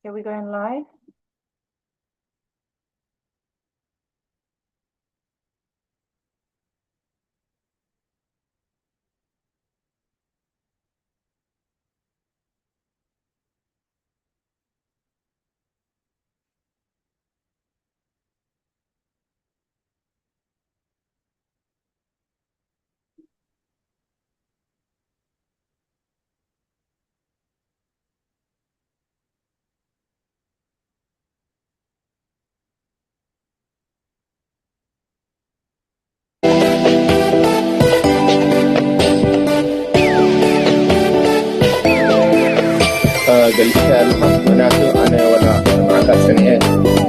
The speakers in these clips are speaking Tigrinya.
Okay, we're going live. ገሊጽካዮ ኣለኻ። ምኽንያቱ ኣነ ዋላ መዓልታት ጸኒሐ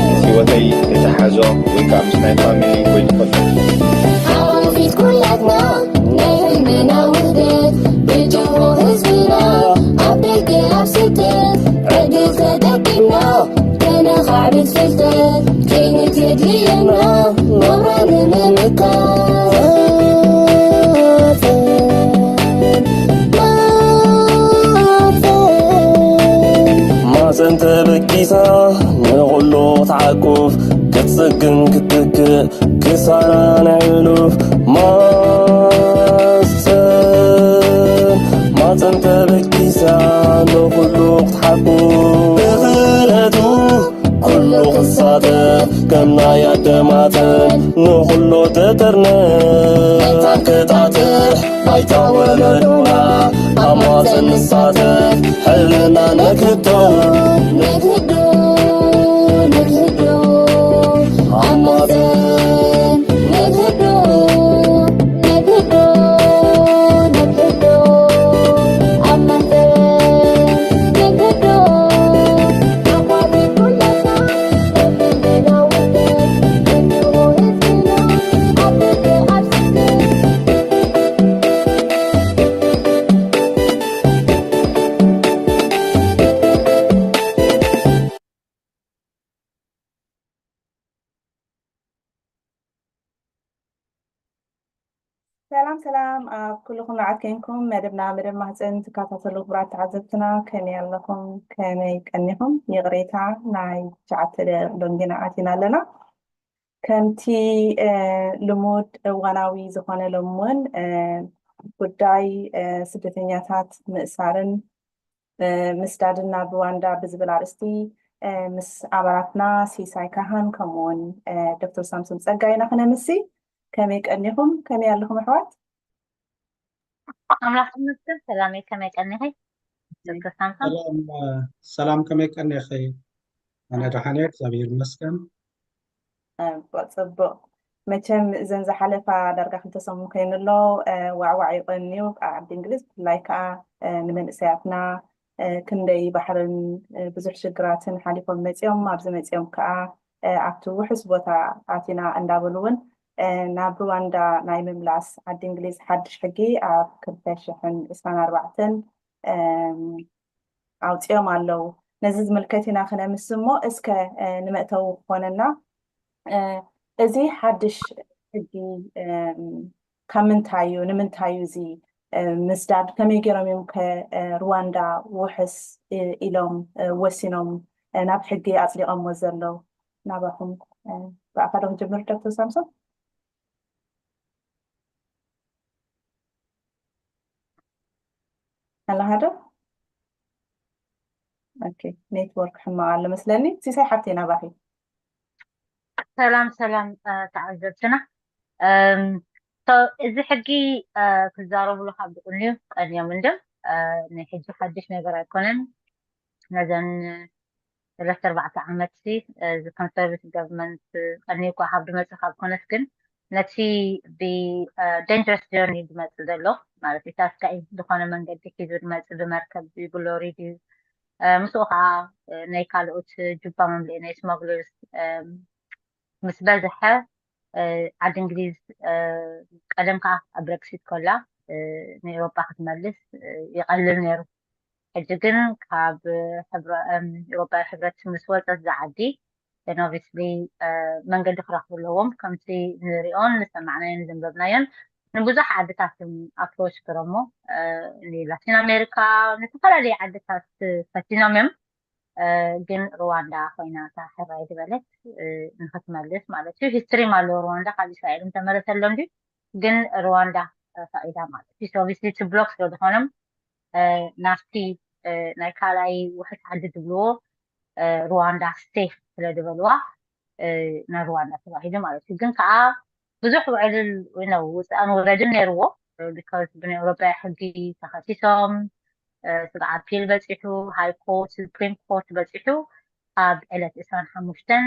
ምስ ህይወተይ የተሓዞ ወይ ከዓ ምስ ናይ ፋሚሊ ወይ ትፈልጦ ኣዋፊት ኩላትና ናይ ህልምና ውህደት ብጅሆ ህዝብና ኣብ ደገ ኣብ ስደት ዕድል ተጠቂምና ከነኻዕብት ፍልጠት ከይንት የድልየና ናብራ ንምምካት ማፀን ተበጊሳ ንኹሉ ክትዓቁፍ ክትፅግን ክትክእ ክሳራ ናይ ሕሉፍ ማፀን ማፀን ተበጊሳ ንኹሉ ክትሓቁፍ ብኽእለቱ ኩሉ ክሳተፍ ከም ናይ ኣደማተን ንኹሉ ትጥርነፍ መታን ክጣጥሕ ባይታ ወለዶና ኣብ ማፀን ንሳተፍ ሕልምና ነክቶ ነግህዶ ነግህዶ ኣብ ማፀን ነግህዶ ነግህዶ ነግህዶ ኣብ ማፀን ነግህዶ ኣቋርጥ ኩላትና ሰላም ሰላም ኣብ ኩሉ ኩነዓት ኮንኩም መደብና መደብ ማህፀን ትከታተሉ ክቡራት ተዓዘብትና ከመይ ኣለኹም ከመይ ቀኒኹም? ይቕሬታ ናይ ትሽዓተ ደቂቕ ደንጊና ኣቲና ኣለና። ከምቲ ልሙድ እዋናዊ ዝኾነ ሎም እውን ጉዳይ ስደተኛታት ምእሳርን ምስዳድን ናብ ሩዋንዳ ብዝብል ኣርእስቲ ምስ ኣባላትና ሲሳይ ካህን ከምኡውን ዶክተር ሳምሶን ፀጋይ ኢና ክነምሲ። ከመይ ቀኒኹም? ከመይ ኣለኹም ኣሕዋት? ኣምላኽ ይመስገን ሰላም እየ። ከመይ ቀኒኺ ዶክተር ሳምሶን? ሰላም ከመይ ቀኒኺ? ኣነ ደሓን እየ እግዚኣብሔር ይመስገን። ጽቡቕ። መቸም እዘን ዝሓለፋ ዳርጋ ክልተ ሰሙን ኮይኑ ኣሎ ዋዕዋዕ ይቐንዩ ኣብ ዓዲ እንግሊዝ ብፍላይ ከዓ ንመንእሰያትና ክንደይ ባሕርን ብዙሕ ሽግራትን ሓሊፎም መፂኦም ኣብዚ መፂኦም ከዓ ኣብቲ ውሑስ ቦታ ኣቲና እንዳበሉ እውን ናብ ሩዋንዳ ናይ ምምላስ ዓዲ እንግሊዝ ሓድሽ ሕጊ ኣብ ክልተ ሽሕን ዕስራን ኣርባዕተን ኣውፂኦም ኣለዉ። ነዚ ዝምልከት ኢና ክነምስ እሞ እስከ ንመእተዊ ክኾነና እዚ ሓድሽ ሕጊ ካብ ምንታይ እዩ ንምንታይ እዩ እዚ ምስዳድ ከመይ ገይሮም እዮም ከ ሩዋንዳ ውሕስ ኢሎም ወሲኖም ናብ ሕጊ ኣፅዲቐሞ ዘለዉ? ናባኹም ብኣኻ ዶ ክጅምር ዶክተር ሳምሶን? ኣለኻ ዶ? ኦኬ ኔትወርክ ሕማቕ ኣሎ መስለኒ። ሲሳይ ሓብተይ ናባኺ። ሰላም ሰላም ተዓዘብትና። እዚ ሕጊ ክዛረብሉ ካብ ዝቕንዩ ቀንዮም እንድም ናይ ሕጂ ሓድሽ ነገር ኣይኮነን። ነዘን ሰለስተ ኣርባዕተ ዓመት እዚ ኮንሰርቬቲቭ ገቨርንመንት ቀንዩ እኳ ካብ ዝመፀ ካብ ኮነስ ግን ነቲ ብደንጀረስ ጀርኒ ዝመፅእ ዘሎ ማለት እዩ ታስካኢ ዝኾነ መንገዲ ሒዙ ዝመፅእ ብመርከብ ብሎሪ ድዩ ምስኡ ከዓ ናይ ካልኦት ጁባ መምልኢ ናይ ስማግለርስ ምስ በዝሐ ዓዲ እንግሊዝ ቀደም ከዓ ኣብ ብረክሲት ከላ ንኤውሮጳ ክትመልስ ይቐልል ነይሩ። ሕጂ ግን ካብ ኤውሮጳዊ ሕብረት ምስ ወፀት ዝዓዲ ኦብስሊ መንገዲ ክረኽቡ ኣለዎም። ከምቲ ንሪኦን ንሰማዕናዮን ዘንበብናዮን ንብዙሕ ዓድታት እዮም ኣፕሮች ገረሞ ንላቲን ኣሜሪካ ንዝተፈላለዩ ዓድታት ፈቲኖም እዮም። ግን ሩዋንዳ ኮይና እታ ሕራይ ዝበለት ንክትመልስ ማለት እዩ። ሂስትሪም ኣለዎ ሩዋንዳ ካብ እስራኤል እንተመለሰሎም ድዩ ግን ሩዋንዳ ፈቒዳ ማለት እዩ። ኦብስሊ እቲ ብሎክ ስለ ዝኾኖም ናፍቲ ናይ ካልኣይ ውሕስ ዓዲ ዝብልዎ ሩዋንዳ ስቴፍ ስለ ዝበልዋ ንሩዋንዳ ተባሂሉ ማለት እዩ። ግን ከዓ ብዙሕ ውዕልል ነው ውፅኣን ወረድን ነይርዎ። ቢካዝ ብናይ ኤውሮጳ ሕጊ ተኸሲሶም ስግዓ ኣፒል በፂሑ ሃይ ኮርት ሱፕሪም ኮርት በፂሑ ኣብ ዕለት ዕስራን ሓሙሽተን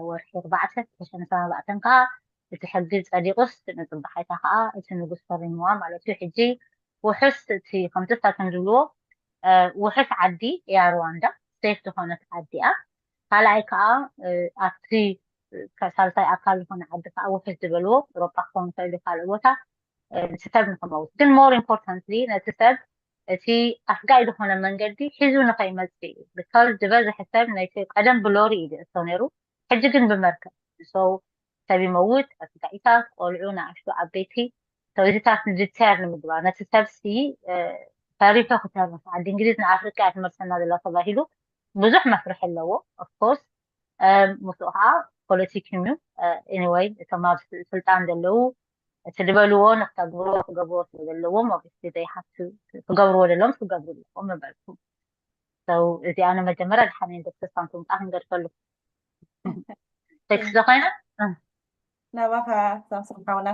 ወርሒ ኣርባዕተ ክልተ ሺሕን ኣርባዕተን ከዓ እቲ ሕጊ ፀዲቑስ ንፅባሓይታ ከዓ እቲ ንጉስ ፈሪምዋ ማለት እዩ። ሕጂ ውሕስ እቲ ከምቲ ሳቶም ዝብልዎ ውሕስ ዓዲ እያ ሩዋንዳ፣ ሴፍ ዝኾነት ዓዲ እያ። ካልኣይ ከዓ ኣብቲ ሳልሳይ ኣካል ዝኾነ ዓዲ ከዓ ውሕስ ዝበልዎ ኤውሮጳ ክኸውን ይኽእል እዩ ካልእ ቦታ እቲ ሰብ ንክመውት ግን ሞር ኢምፖርታንትሊ ነቲ ሰብ እቲ ኣስጋኢ ዝኾነ መንገዲ ሒዙ ንኸይመፅእ እዩ። ብካዝ ዝበዝሐ ሰብ ናይቲ ቀደም ብሎሪ እዩ ዝእቶ ነይሩ፣ ሕጂ ግን ብመርከብ ሰው ሰብ ይመውት፣ ኣስጋኢታት፣ ቆልዑ፣ ንኣሽቱ፣ ዓበይቲ ሰው እዚታት ንዲተር ንምግባር ነቲ ሰብ ሲ ፈሪሑ ክተርፍ ዓዲ እንግሊዝ ንኣፍሪቃ እያ ትመልሰና ዘላ ተባሂሉ ብዙሕ መፍርሒ ኣለዎ። ኦፍኮርስ ምስኡ ከዓ ፖለቲክ እዩ። ኤኒወይ እቶም ኣብ ስልጣን ዘለዉ እቲ ዝበልዎ ንክተግብርዎ ክገብርዎ ስለ ዘለዎም ኦብስሊ ዘይሓቱ ክገብርዎ ዘለዎም ክገብሩ ኣለዎም ምበልኩ። ሰው እዚኣ ንመጀመርያ ድሓን ኢንደክስ ሳንቱም ጣ ክንገድፈሉ ቴክስት ዶ ኮይና ናባኻ ሳምሶም ሓውና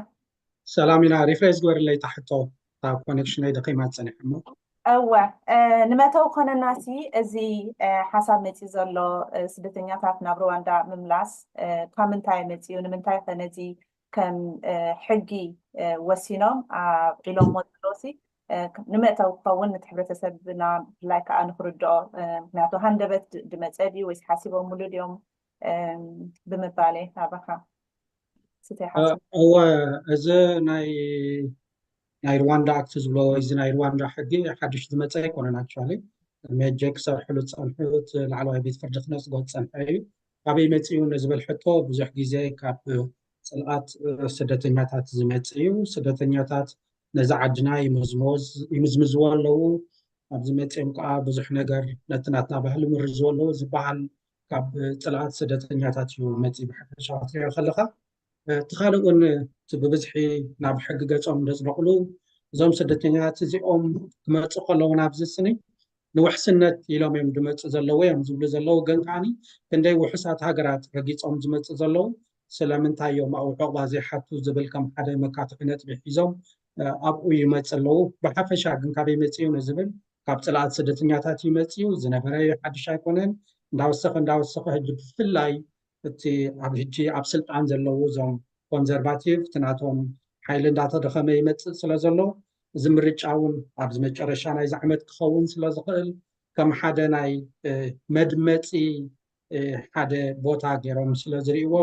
ሰላም ኢና ሪፍሬሽ ግበርለይ ታሕቶ እታ ኮኔክሽነይ ደኺማ ፀኒሐ እሞ እወ ንመተው ኮነና ሲ እዚ ሓሳብ መፂ ዘሎ ስደተኛታት ናብ ሩዋንዳ ምምላስ ካብ ምንታይ መፂኡ ንምንታይ ከ ነዚ ከም ሕጊ ወሲኖም ኣብዒሎሞ ዘለውሲ ንመእተው ክኸውን ነቲ ሕብረተሰብና ብፍላይ ከዓ ንክርድኦ ምክንያቱ ሃንደበት ድመፀ ድዩ ወይስ ሓሲቦምሉ ድዮም ብምባል ናባኻ እወ እዚ ናይ ናይ ሩዋንዳ ኣክት ዝብሎ ወይ እዚ ናይ ሩዋንዳ ሕጊ ሓድሽ ዝመፀ ኣይኮነን ኣክቹዋሊ ቅድሚ ሕጂ ክሰርሕሉ ዝፀንሑ እቲ ላዕለዋይ ቤት ፍርዲ ክነፅጎ ዝፀንሐ እዩ ካበይ መፂኡ ንዝብል ሕቶ ብዙሕ ግዜ ካብ ፅልኣት ስደተኛታት ዝመፅ እዩ ስደተኛታት ነዚ ዓድና ይምዝምዝዎ ኣለዉ ኣብዚ መፅኦም ከዓ ብዙሕ ነገር ነቲ ናትና ባህሊ ምርዝዎ ኣለዉ ዝበሃል ካብ ፅልኣት ስደተኛታት እዩ መፂ ብሓፈሻ ክትሪኦ ከለካ እቲ ካልእ እውን እቲ ብብዝሒ ናብ ሕጊ ገፆም ዘፅደቕሉ እዞም ስደተኛታት እዚኦም ክመፁ ከለዉ ናብዚ ስኒ ንውሕስነት ኢሎም እዮም ዝመፁ ዘለዉ እዮም ዝብሉ ዘለዉ ግን ከዓኒ ክንደይ ውሑሳት ሃገራት ረጊፆም ዝመፁ ዘለዉ ስለምንታይ እዮም ኣብኡ ዕቑባ ዘይሓቱ ዝብል ከም ሓደ መካትዒ ነጥቢ ሒዞም ኣብኡ ይመፁ ኣለዉ ብሓፈሻ ግን ካበይ መፅኡ ንዝብል ካብ ፅልኣት ስደተኛታት ይመፅኡ ዝነበረ ሓድሽ ኣይኮነን እንዳወሰኸ እንዳወሰኸ ሕጂ ብፍላይ እቲ ኣብ ሕጂ ኣብ ስልጣን ዘለዉ እዞም ኮንዘርቫቲቭ እቲ ናቶም ሓይሊ እንዳተደኸመ ይመፅእ ስለ ዘሎ እዚ ምርጫ እውን ኣብዚ መጨረሻ ናይዚ ዓመት ክኸውን ስለ ዝኽእል ከም ሓደ ናይ መድመፂ ሓደ ቦታ ገይሮም ስለ ዝርእዎ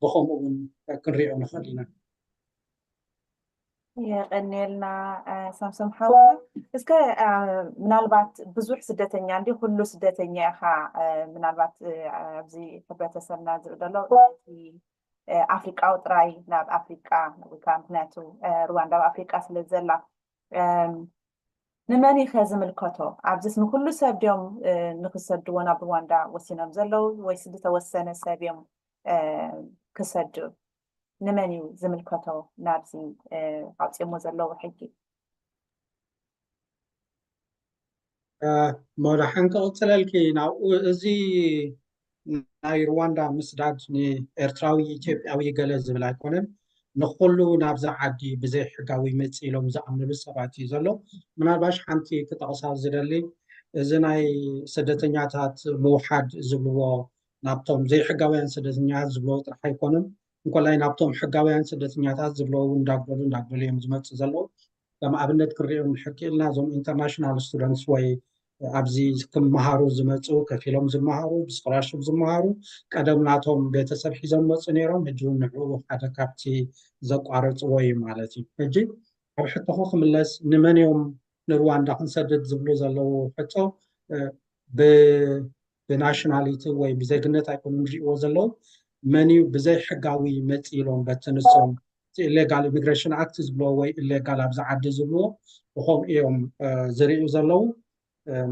ብኸምኡ እውን ክንሪኦ ንኽእል ኢና የቀንየልና ሳምሶም ሓውና እስከ ምናልባት ብዙሕ ስደተኛ እንዲ ኩሉ ስደተኛ ኢኻ ምናልባት ኣብዚ ሕብረተሰብና ዝርኢ ዘሎ ኣፍሪቃዊ ጥራይ ናብ ኣፍሪቃ ወይከዓ ምክንያቱ ሩዋንዳ ኣብ ኣፍሪቃ ስለ ዘላ ንመን ኢኸ ዝምልከቶ ኣብዚስ ንኩሉ ሰብ ድዮም ንክሰድዎ ናብ ሩዋንዳ ወሲኖም ዘለዉ ወይስ ዝተወሰነ ሰብ እዮም ክሰዱ ንመን እዩ ዝምልከቶ ናብዚ ኣውፅሞ ዘለዉ ሕጊ ሞዳሓን ክቕፅለልኪ ናብኡ እዚ ናይ ሩዋንዳ ምስዳድ ንኤርትራዊ ኢትዮጵያዊ ገለ ዝብል ኣይኮነን ንኩሉ ናብዛ ዓዲ ብዘይ ሕጋዊ መፂ ኢሎም ዝኣምንሉ ሰባት እዩ ዘሎ ምናልባሽ ሓንቲ ክጠቕሳ ዝደሊ እዚ ናይ ስደተኛታት ምውሓድ ዝብልዎ ናብቶም ዘይሕጋውያን ስደተኛታት ዝብልዎ ጥራሕ ኣይኮኑን እንኮላይ ናብቶም ሕጋውያን ስደተኛታት ዝብልዎ እውን እንዳጉደሉ እንዳጉደሉ እዮም ዝመፁ ዘለዉ ከም ኣብነት ክንሪኦ ንሕክእልና እዞም ኢንተርናሽናል ስቱደንትስ ወይ ኣብዚ ክመሃሩ ዝመፁ ከፊሎም ዝመሃሩ ብስኮላርሽፕ ዝመሃሩ ቀደም ናቶም ቤተሰብ ሒዞም መፁ ነይሮም ሕጂ እውን ንዕኡ ሓደ ካብቲ ዘቋረፅዎ እዩ ማለት እዩ ሕጂ ኣብ ሕቶኹ ክምለስ ንመን እዮም ንሩዋንዳ ክንሰድድ ዝብሉ ዘለዉ ሕቶ ብናሽናሊቲ ወይ ብዜግነት ኣይኮኑ ዝሪእዎ ዘለዉ መን እዩ ብዘይ ሕጋዊ መፂ ኢሎም በቲ ንሶም ኢሌጋል ኢሚግሬሽን ኣክት ዝብልዎ ወይ ኢሌጋል ኣብዚ ዓዲ ዝብልዎ ብከምኡ እዮም ዝርእዩ ዘለዉ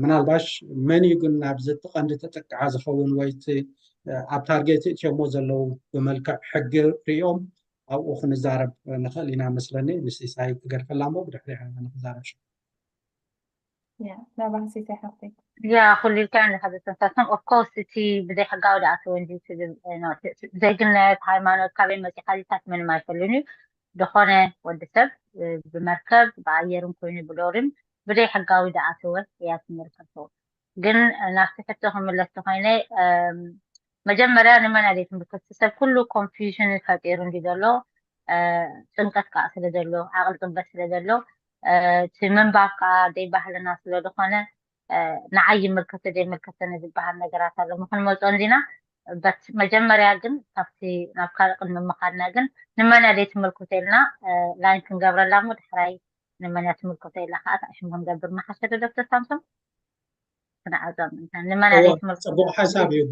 ምናልባሽ መን እዩ ግን ናብዚ እቲ ቀንዲ ተጠቃዓ ዝኸውን ወይ እቲ ኣብ ታርጌት እትዮሞ ዘለዉ ብመልክዕ ሕጊ ሪኦም ኣብኡ ክንዛረብ ንኽእል ኢና መስለኒ። ንሲሳይ ክገድፈላ እሞ ብድሕሪ ንክዛረብ። ናባህሲሳይ ሓፍተይ ያ ኩሉ ኢልካ ንሓደ ተንሳሶም ኦፍኮርስ እቲ ብዘይ ሕጋዊ ደኣ ተወንጂ ትብል ዜግነት ሃይማኖት ካበይ መፂኻ ዚታት ምንም ኣይፈልዩን እዩ። ዝኾነ ወዲ ሰብ ብመርከብ ብኣየርን ኮይኑ ብዶሪም ብዘይ ሕጋዊ ደኣተወ እያ ትምልከቶ። ግን ናብቲ ሕቶ ክምለስ ተኮይነ መጀመርያ ንመን ኣደይ ትምልከት ሰብ ኩሉ ኮንፊውዥን ፈጢሩ እንዲ ዘሎ ጭንቀት ከዓ ስለ ዘሎ ዓቕሊ ጥበት ስለ ዘሎ እቲ ምንባብ ከዓ ደይ ባህልና ስለ ዝኾነ ንዓይ ይምልከተ ዘይምልከተኒ ዝበሃል ነገራት ኣሎ ምክንመፆ እንዲና በት መጀመርያ ግን ካብቲ ናብ ካልእ ቅድሚ ምኻድና ግን ንመን ኣደይ ትምልከቶ ኢልና ላይን ክንገብረላ እሞ ዳሕራይ ንመን እያ ትምልከቶ ኢላ ከዓ ታዕሽም ክንገብር መሓሸ ዶ ዶክተር ሳምሶን? ክንዓጾም ንመን ኣደይ ትምልከቶ ፅቡቅ ሓሳብ እዩ።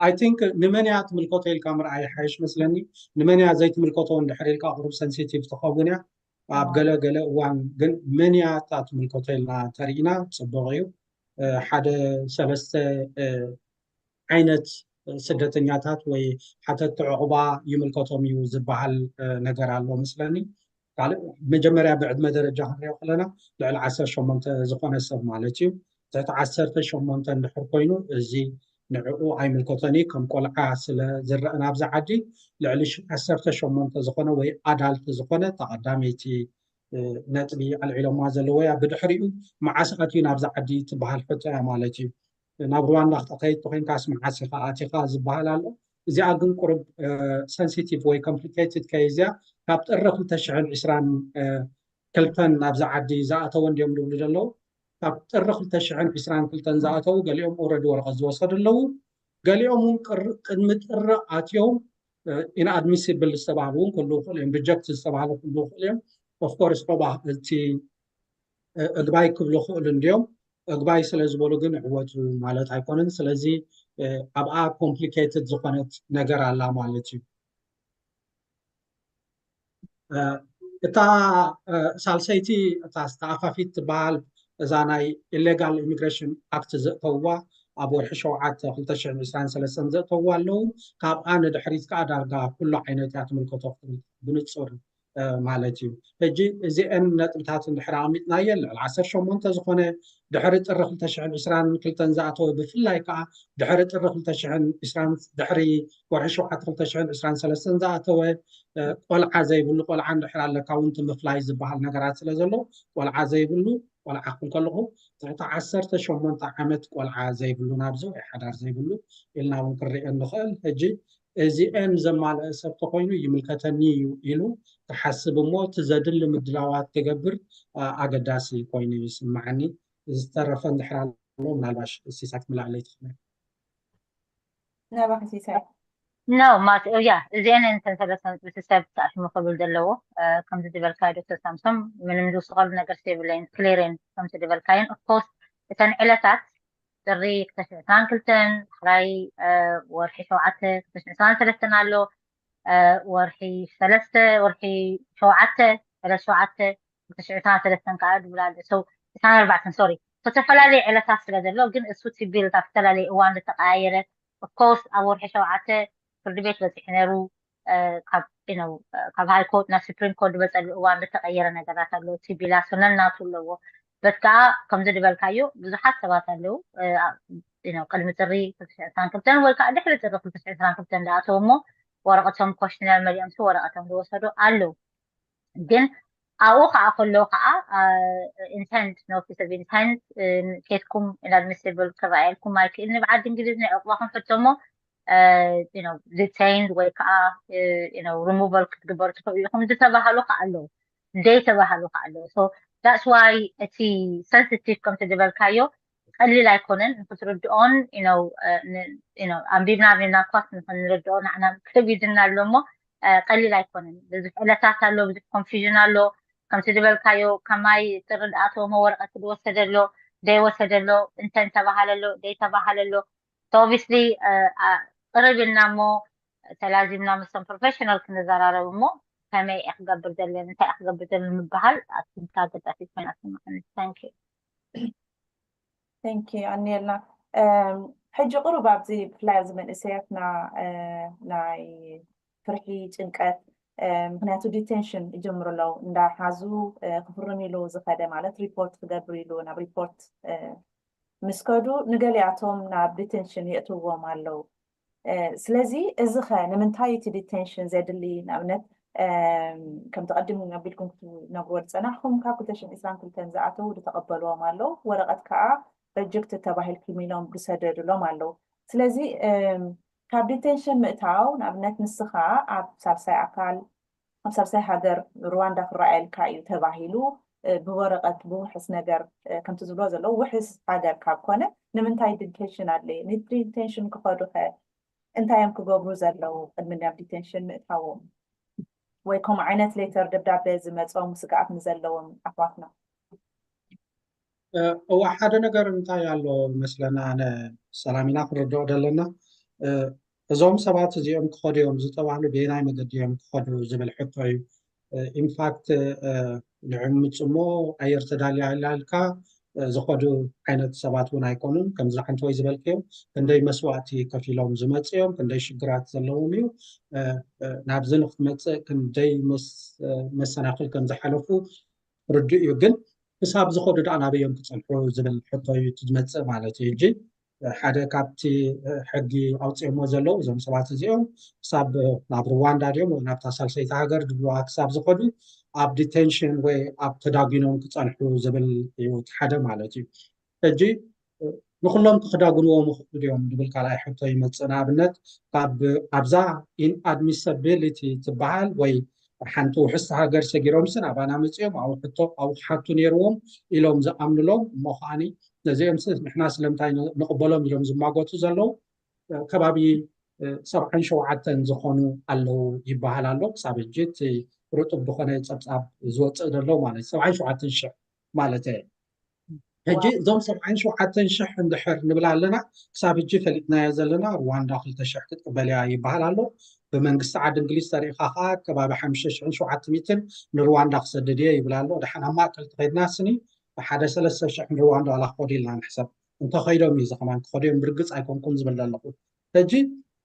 I think ንመን እያ ትምልከቶ ኢልካ ምርኣይ ሓይሽ መስለኒ። ንመን እያ ዘይትምልከቶ እንድሕር ኢልካ ቁሩብ ሰንሲቲቭ ትኸውን እያ ኣብ ገለ ገለ እዋን። ግን መን እያ እታ ትምልከቶ ኢልና ተሪኢና ፅቡቅ እዩ። ሓደ ሰለስተ ዓይነት ስደተኛታት ወይ ሓተቲ ዕቑባ ይምልከቶም እዩ ዝበሃል ነገር ኣሎ መስለኒ። ካልእ መጀመርያ ብዕድመ ደረጃ ክንሪኦ ከለና ልዕሊ ዓሰርተ ሸሞንተ ዝኾነ ሰብ ማለት እዩ። ትሕቲ ዓሰርተ ሸሞንተ እንድሕር ኮይኑ እዚ ንዕኡ ኣይምልከቶን እዩ። ከም ቆልዓ ስለ ዝረአ ናብዚ ዓዲ ልዕሊ ዓሰርተ ሸሞንተ ዝኾነ ወይ ኣዳልት ዝኾነ ተቐዳመይቲ ነጥቢ ኣልዒሎማ ዘለዎ እያ። ብድሕሪኡ መዓስ ኣትዩ ናብዚ ዓዲ ትበሃል ሕቶ እያ ማለት እዩ። ናብ ሩዋንዳ ክትኸይድ ተኮይንካስ መዓስ ኢኻ ኣቲኻ ዝበሃል ኣሎ። እዚኣ ግን ቁሩብ ሰንሲቲቭ ወይ ኮምፕሊኬትድ ከይዝ እያ። ካብ ጥሪ ክልተ ሽሕን ዕስራን ክልተን ናብዚ ዓዲ ዝኣተወ እንዲዮም ዝብሉ ዘለዉ። ካብ ጥሪ ክልተ ሽሕን ዕስራን ክልተን ዝኣተዉ ገሊኦም ኦረዲ ወረቐት ዝወሰዱ ኣለዉ። ገሊኦም እውን ቅድሚ ጥሪ ኣትዮም ኢንኣድሚሲብል ዝተባህሉ እውን ክህልዉ ይኽእሉ እዮም። ሪጀክት ዝተባህሉ ክህልዉ ይኽእሉ እዮም። ኦፍኮርስ ባ እቲ እግባይ ክብሉ ይኽእሉ እንዲዮም። እግባይ ስለ ዝበሉ ግን ይዕወቱ ማለት ኣይኮነን። ስለዚ ኣብኣ ኮምፕሊኬትድ ዝኾነት ነገር ኣላ ማለት እዩ። እታ ሳልሰይቲ እታ ዝተኣፋፊት ትበሃል እዛ ናይ ኢሌጋል ኢሚግሬሽን ኣክት ዘእተውዋ ኣብ ወርሒ ሸውዓተ ክልተ ሽሕን ዕስራን ሰለስተን ዘእተውዋ ኣለዉ። ካብኣ ንድሕሪት ከዓ ዳርጋ ኩሉ ዓይነት እያ ትምልከቶ ክትብል ብንፁር ማለት እዩ። ሕጂ እዚአን ነጥብታት እንድሕር ኣቕሚጥናየን ልዕሊ ዓሰርተ ሸሞንተ ዝኾነ ድሕሪ ጥሪ ክልተ ሽሕን ዕስራን ክልተን ዝኣተወ ብፍላይ ከዓ ድሕሪ ጥሪ ክልተ ሽሕን ዕስራን ድሕሪ ወርሒ ሸውዓተ ክልተ ሽሕን ዕስራን ሰለስተን ዝኣተወ ቆልዓ ዘይብሉ ቆልዓ እንድሕር ኣለካ እውን እቲ ምፍላይ ዝበሃል ነገራት ስለ ዘሎ ቆልዓ ዘይብሉ ቆልዓ ክብል ከለኹ ትሕቲ ዓሰርተ ሸሞንተ ዓመት ቆልዓ ዘይብሉ ናብዚ ወይ ሓዳር ዘይብሉ ኢልና እውን ክንሪኦ ንኽእል። ሕጂ እዚኤን ዘማልአ ሰብ ተኮይኑ ይምልከተኒ እዩ ኢሉ ክሓስብ እሞ እቲ ዘድሊ ምድላዋት ክገብር ኣገዳሲ ኮይኑ ይስምዓኒ። ዝተረፈ እንድሕር ኣሎ ምናልባሽ ሲሳይ ክትምልኣለይ ትኽእል። ናባኺ ሲሳይ ኖ ማት ያ እዚአን እንተን ሰለስተ ነጥቢ ስልሳ ብትኣሽሙ ክብል ዘለዎ ከምዚ ዝበልካዮ ዶክተር ሳምሶም ምንም ዝውስኸሉ ነገር የብለይን ክሊርን ከምዚ ዝበልካዮን ኦፍኮርስ እተን ዕለታት ጥሪ ክልተ ሽሕን ዕስራን ክልተን ሕራይ ወርሒ ሸውዓተ ክልተ ሽሕን ዕስራን ሰለስተን ኣሎ ወርሒ ሰለስተ ወርሒ ሸውዓተ ዕለት ሸውዓተ ክልተ ሽሕን ዕስራን ሰለስተን ከዓ ድብል ኣሎ ሰው ዕስራን ኣርባዕተን ሶሪ ዝተፈላለዩ ዕለታት ስለ ዘሎ ግን እሱ እቲ ቢል ካብ ዝተፈላለየ እዋን ዝተቀያየረ ኦፍኮርስ ኣብ ወርሒ ሸውዓተ ፍርዲ ቤት በፂሑ ነይሩ ካብ ሃይ ኮርት ናብ ሱፕሪም ኮርት ዝበፀሉ እዋን ዝተቀየረ ነገራት ኣሎ እቲ ቢላ ሶነን ናቱ ኣለዎ በት ከዓ ከምዚ ዝበልካዮ ብዙሓት ሰባት ኣለዉ ቅድሚ ጥሪ ክልተ ሽሕን ዕስራን ክልተን ወይ ከዓ ድሕሪ ጥሪ ክልተ ሽሕን ዕስራን ክልተን ዝኣተው እሞ ወረቀቶም ኮሽነር መሊኦም ወረቀቶም ዝወሰዱ ኣለዉ ግን ኣብኡ ከዓ ከሎ ከዓ ኢንተንት ኖቲስ ኦፍ ኢንተንት ኬድኩም ኢንኣድሚሲብል ክረኣየልኩም ኣይክእል ንብዓዲ እንግሊዝ ናይ ዕቁባኹም ሕቶ እሞ ዲቴይንድ ወይ ከዓ ሪሙቨል ክትግበሩ ትኽእሉ ኢኹም ዝተባሃሉ ከዓ ኣለዉ ዘይተባሃሉ ከዓ ኣለዉ that's why እቲ ሰንስቲቭ ከምቲ ዝበልካዮ ቀሊል ኣይኮነን ንክትርድኦን ኣንቢብና ኣንቢብና ኳስ ንክንርድኦ ንዓና ከቢድና ኣሎ እሞ ቀሊል ኣይኮነን ብዙሕ ዕለታት ኣሎ ብዙሕ ኮንፊዥን ኣሎ ከምቲ ዝበልካዮ ከማይ ጥሪ ዝኣተወ ወረቀት ዝወሰደ ኣሎ ዘይወሰደ ኣሎ እንተ እንተባሃለ ኣሎ ዘይተባሃለ ኣሎ ኦብስሊ ቅርብ ኢልና እሞ ተላዚምና ምስቶም ፕሮፌሽናል ክንዘራረብ እሞ ከመይ እየ ክገብር ዘለን እንታይ እየ ክገብር ዘለን ምበሃል ኣትምካ ገጣፊት ኮይና ትስማዓኒ ታንኪ Thank you ኣንየልና። ሕጂ ቅሩብ ኣብዚ ብፍላይ ኣብዚ መንእሰያትና ናይ ፍርሒ፣ ጭንቀት፣ ምክንያቱ ዲቴንሽን ይጀምሩ ኣለዉ። እንዳሓዙ ክፍርም ኢሉ ዝኸደ፣ ማለት ሪፖርት ክገብር ኢሉ ናብ ሪፖርት ምስ ከዱ፣ ንገሊኣቶም ናብ ዲቴንሽን የእትዎም ኣለዉ። ስለዚ እዚ ኸ ንምንታይ እቲ ዲቴንሽን ዘድሊ? ንኣብነት ከምቲ ቀዲም ኣቢልኩም ክትነግርዎ ዝጸናሕኩም፣ ካብ ክልተ ሽሕን ዕስራን ክልተን ዝኣተዉ ዝተቐበልዎም ኣለዉ፣ ወረቐት ከኣ ረጀክት ተባሂልኩም ኢሎም ዝሰደድሎም ኣለዉ። ስለዚ ካብ ዲቴንሽን ምእታው፣ ንኣብነት ንስኻ ኣብ ሳልሳይ ኣካል ኣብ ሳልሳይ ሃገር ሩዋንዳ ክረኣየልካ እዩ ተባሂሉ ብወረቐት ብውሕስ ነገር፣ ከምቲ ዝብሎ ዘለዉ ውሕስ ሃገር ካብ ኮነ ንምንታይ ዲቴንሽን ኣድለየ? ንዲቴንሽን ክኸዱ ኸ እንታይ እዮም ክገብሩ ዘለዉ ቅድሚ ናብ ዲቴንሽን ምእታዎም? ወይ ከምኡ ዓይነት ሌተር፣ ደብዳቤ ዝመጾም ስግኣት ንዘለዎም ኣሕዋትና? እዋ ሓደ ነገር እንታይ ኣሎ መስለና፣ ኣነ ሰላም ኢና ክንርድኦ ደለና። እዞም ሰባት እዚኦም ክኸዱ እዮም ዝተባህሉ ብየናይ መገዲ እዮም ክኸዱ ዝብል ሕቶ እዩ። ኢንፋክት ንዕምፅሞ ኣየር ተዳልያ ኢላልካ ዝኸዱ ዓይነት ሰባት እውን ኣይኮኑን። ከምዚ ሓንቲ ወይ ዝበልክዮ ክንደይ መስዋእቲ ከፊሎም ዝመፅ እዮም፣ ክንደይ ሽግራት ዘለዎም እዩ። ናብዚ ንክትመፅእ ክንደይ መሰናክል ከም ዝሓለፉ ርዱእ እዩ። ግን ክሳብ ዝኸዱ ደኣ ናበይ እዮም ክፀንሑ ዝብል ሕቶ እዩ ዝመፅእ ማለት እዩ። ሕጂ ሓደ ካብቲ ሕጊ ኣውፅኦሞ ዘለዉ እዞም ሰባት እዚኦም ክሳብ ናብ ሩዋንዳ ድዮም ወይ ናብታ ሳልሰይቲ ሃገር ድብልዋ ክሳብ ዝኸዱ ኣብ ዲቴንሽን ወይ ኣብ ተዳጒኖም ክፀንሑ ዝብል እዩ ሓደ ማለት እዩ። ሕጂ ንኩሎም ክክዳጉንዎም ይኽእሉ ድዮም ዝብል ካልኣይ ሕቶ ይመፅእ። ንኣብነት ካብ ኣብዛ ኢንኣድሚሰቢሊቲ ትበሃል ወይ ሓንቲ ውሕስቲ ሃገር ሰጊሮምሲ ናባና መፂኦም ኣብኡ ሕቶ ኣብኡ ክሓቱ ነይርዎም ኢሎም ዝኣምኑሎም እሞ ከዓኒ ነዚኦም ንሕና ስለምንታይ ንቕበሎም ኢሎም ዝማጎቱ ዘለዉ ከባቢ ሰብዓን ሸውዓተን ዝኾኑ ኣለዉ ይበሃል ኣሎ። ክሳብ ሕጂ እቲ ርጡብ ዝኾነ ፀብፃብ ዝወፅእ ዘሎ ማለት ሰብዓን ሸውዓተን ሽሕ ማለት እየ። ሕጂ እዞም ሰብዓን ሸውዓተን ሽሕ እንድሕር ንብል ኣለና ክሳብ ሕጂ ፈሊጥናዮ ዘለና ሩዋንዳ ክልተ ሽሕ ክትቅበል እያ ይበሃል ኣሎ። ብመንግስቲ ዓዲ እንግሊዝ ተሪኢኻ ከዓ ከባቢ ሓሙሽተ ሽሕን ሸውዓተ ሚእትን ንሩዋንዳ ክሰድድ እየ ይብል ኣሎ። ደሓን ኣብ ማእከል ተኸይድና ስኒ ሓደ ሰለስተ ሽሕ ንሩዋንዳ ዋላ ክኸዱ ኢልና ንሕሰብ። እንተኸይዶም እዩ እዚ ከማን ክኸዱ እዮም ብርግፅ ኣይኮንኩን ዝብል ዘለኹ። ሕጂ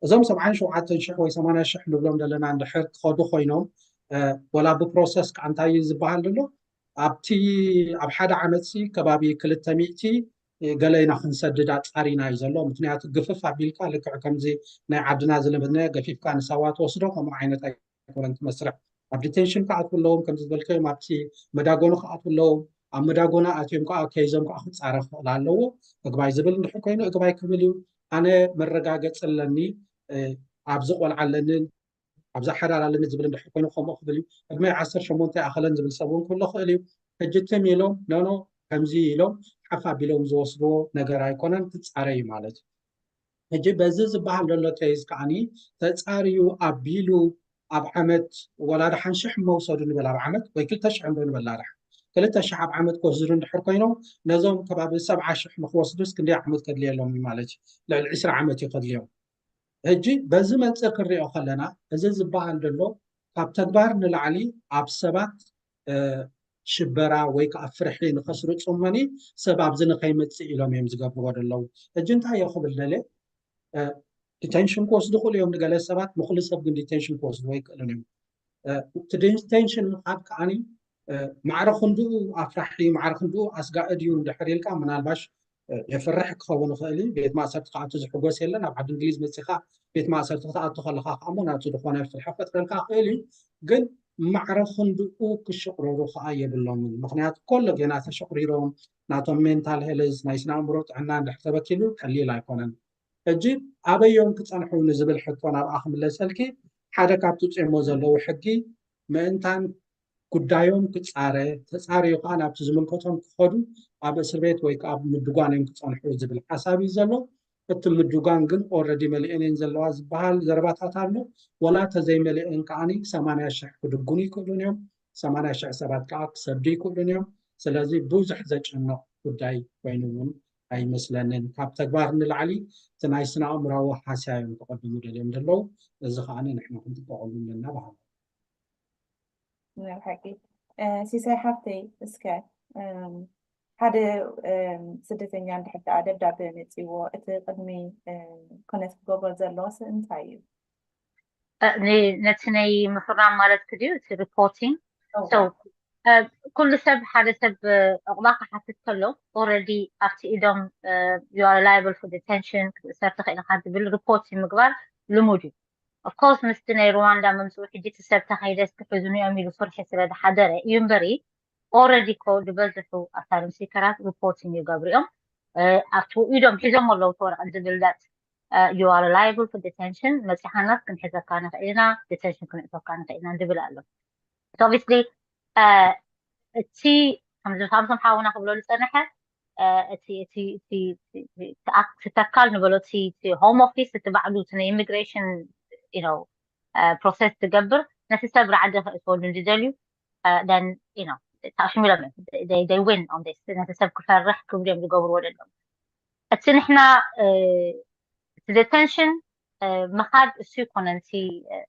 እዞም ሰብዓን ሸውዓተን ሽሕ ወይ ሰማንያ ሽሕ ንብሎም ዘለና እንድሕር ክኸዱ ኮይኖም ወላ ብፕሮሰስ ከዓ እንታይ እዩ ዝበሃል ዘሎ ኣብቲ ኣብ ሓደ ዓመት ሲ ከባቢ ክልተ ሚእቲ ገለ ኢና ክንሰድድ ኣፃሪና እዩ ዘሎ። ምክንያቱ ግፍፍ ኣቢልካ ልክዕ ከምዚ ናይ ዓድና ዝለመድናዮ ገፊፍካ ንሳዋ ትወስዶ ከምኡ ዓይነት ኣይኮነን እቲ መስርሕ። ኣብ ዲቴንሽን ክኣትዉ ኣለዎም ከምዚ ዝበልካዮም ኣብቲ መዳጎኒ ክኣትዉ ኣለዎም። ኣብ መዳጎኒ ኣትዮም ከዓ ኬዞም ከዓ ክፃረ ክኽእል ኣለዎ። እግባይ ዝብል እንድሕር ኮይኑ እግባይ ክብል እዩ። ኣነ መረጋገፂ ኣለኒ ኣብዚ ቆልዓ ኣለኒ ኣብዚ ሓዳር ኣለኒ ዝብል እንድሕር ኮይኑ ከምኡ ክብል እዩ። ዕድመይ ዓሰርተ ሸሞንተ ይኣኸለን ዝብል ሰብ እውን ክህሉ ክእል እዩ። ሕጂ ትም ኢሎም ኖኖ ከምዚ ኢሎም ሓፍ ኣቢሎም ዝወስድዎ ነገር ኣይኮነን፣ ክፃረ እዩ ማለት እዩ። ሕጂ በዚ ዝበሃል ዘሎ ኬዝ ከዓኒ ተፃርዩ ኣቢሉ ኣብ ዓመት ወላ ደሓን ሽሕ መውሰዱ ንበል ኣብ ዓመት ወይ ክልተ ሽሕ እንዶ ንበል ደሓን ክልተ ሽሕ ኣብ ዓመት ክወስዱ እንድሕር ኮይኖም ነዞም ከባቢ ሰብዓ ሽሕ ንክወስዱስ ክንደይ ዓመት ከድልየሎም እዩ ማለት እዩ? ልዕሊ ዕስራ ዓመት እዩ ከድልዮም። ሕጂ በዚ መንፅር ክንሪኦ ከለና እዚ ዝበሃል ዘሎ ካብ ተግባር ንላዕሊ ኣብ ሰባት ሽበራ ወይ ከዓ ፍርሒ ንከስርፁ እሞኒ ሰብ ኣብዚ ንከይመፅእ ኢሎም እዮም ዝገብርዎ ዘለዉ። ሕጂ እንታይ እዮ ክብል ደልየ ዲቴንሽን ክወስዱ ክእሉ እዮም ንገለ ሰባት ንኩሉ ሰብ ግን ዲቴንሽን ክወስድዎ ኣይክእሉን እዮም። እቲ ዲቴንሽን ምኻድ ከዓኒ ማዕረ ክንድኡ ኣፍራሒ ማዕረ ክንድኡ ኣስጋኢ ድዩ እንድሕር ኢልካ ምናልባሽ የፍርሕ ክኸውን ይኽእል እዩ። ቤት ማእሰርቲ ክኣቱ ዝሕጎስ የለን። ኣብ ዓዲ እንግሊዝ መፂኻ ቤት ማእሰርቲ ክትኣቱ ከለኻ ከኣ እሞ ናቱ ዝኾነ ፍርሒ ክፈጥረልካ ይኽእል እዩ። ግን ማዕረ ክንድኡ ክሽቕረሩ ከኣ የብሎምን። ምክንያቱ ኮሎ ጌና ተሸቕሪሮም ናቶም ሜንታል ሄልዝ ናይ ስነ ኣእምሮ ጥዕና እንድሕር ተበኪሉ ቀሊል ኣይኮነን። ሕጂ ኣበዮም ክፀንሑ ንዝብል ሕቶ ናብኣ ክምለሰልኪ ሓደ ካብ ትፅሞ ዘለዉ ሕጊ ምእንታን ጉዳዮም ክፃረ ተፃርዩ ከዓ ናብቲ ዝምልከቶም ክኸዱ ኣብ እስር ቤት ወይ ከዓ ኣብ ምድጓን እዮም ክፀንሑ ዝብል ሓሳብ እዩ ዘሎ። እቲ ምድጓን ግን ኦረዲ መሊአን እየን ዘለዋ ዝበሃል ዘረባታት ኣሎ። ወላ ተዘይመሊአን ከዓኒ ሰማንያ ሽሕ ክድጉኑ ይክእሉን እዮም። ሰማንያ ሽሕ ሰባት ከዓ ክሰዱ ይክእሉን እዮም። ስለዚ ብዙሕ ዘጨንቕ ጉዳይ ኮይኑ እውን ኣይመስለንን። ካብ ተግባር ንላዕሊ እቲ ናይ ስነ ኣእምራዊ ሃስያ እዮም ክቐድሙ ደልዮም ዘለዉ። እዚ ከዓ ንሕና ክንጥበቐሉ ኣለና በሃሊ። ናይ ሓቂ ሲሳይ ሓፍተይ እስከ ሓደ ስደተኛ እንድሕር ደኣ ደብዳበ መፂዎ እቲ ቅድሚ ኮነት ክገብሮ ዘለዎስ እንታይ እዩ? ነቲ ናይ ምፍራም ማለት ክድዩ እቲ reporting? ኩሉ ሰብ ሓደ ሰብ ዕቑባ ክሓትት ከሎ already ኣብቲ ኢዶም you are liable for detention ክትእሰር ትኽእል ኢኻ ዝብል report ምግባር ልሙድ እዩ። Of course ምስቲ ናይ ሩዋንዳ ምምፅኡ ሕጂ እቲ ሰብ ተኸይደ እስኪ ሕዙኒ እዮም ኢሉ ፍርሒ ስለ ዝሓደረ እዩ እምበሪ already እኮ ዝበዝሑ asylum seeker ራት reporting ይገብሩ እዮም። ኣብቲ ኢዶም ሒዞም ኣለዉ እቲ ወረቐት ዝብል that you are liable for detention መፂኻናስ ክንሕዘካ ንኽእል ኢና፣ detention ክንእቶካ ንኽእል ኢና ዝብል ኣሎ። Obviously እቲ ከምዚ ሳምሶም ሓውና ክብሎ ዝፀንሐ እቲ እቲ እቲ እቲ ኣክ- እቲ ተካል ንበሎ እቲ እቲ home office እቲ ባዕሉ እቲ ናይ immigration you know process ዝገብር ነቲ ሰብ ራዕዲ ክእትወሉ እንድደልዩ then you know ተኣሽሚሎም እዮም they they win on this ነቲ ሰብ ክፈርሕ ክብሉ እዮም ዝገብርዎ ዘለዉ። እቲ ንሕና እቲ detention ምኻድ እሱ ይኮነን እቲ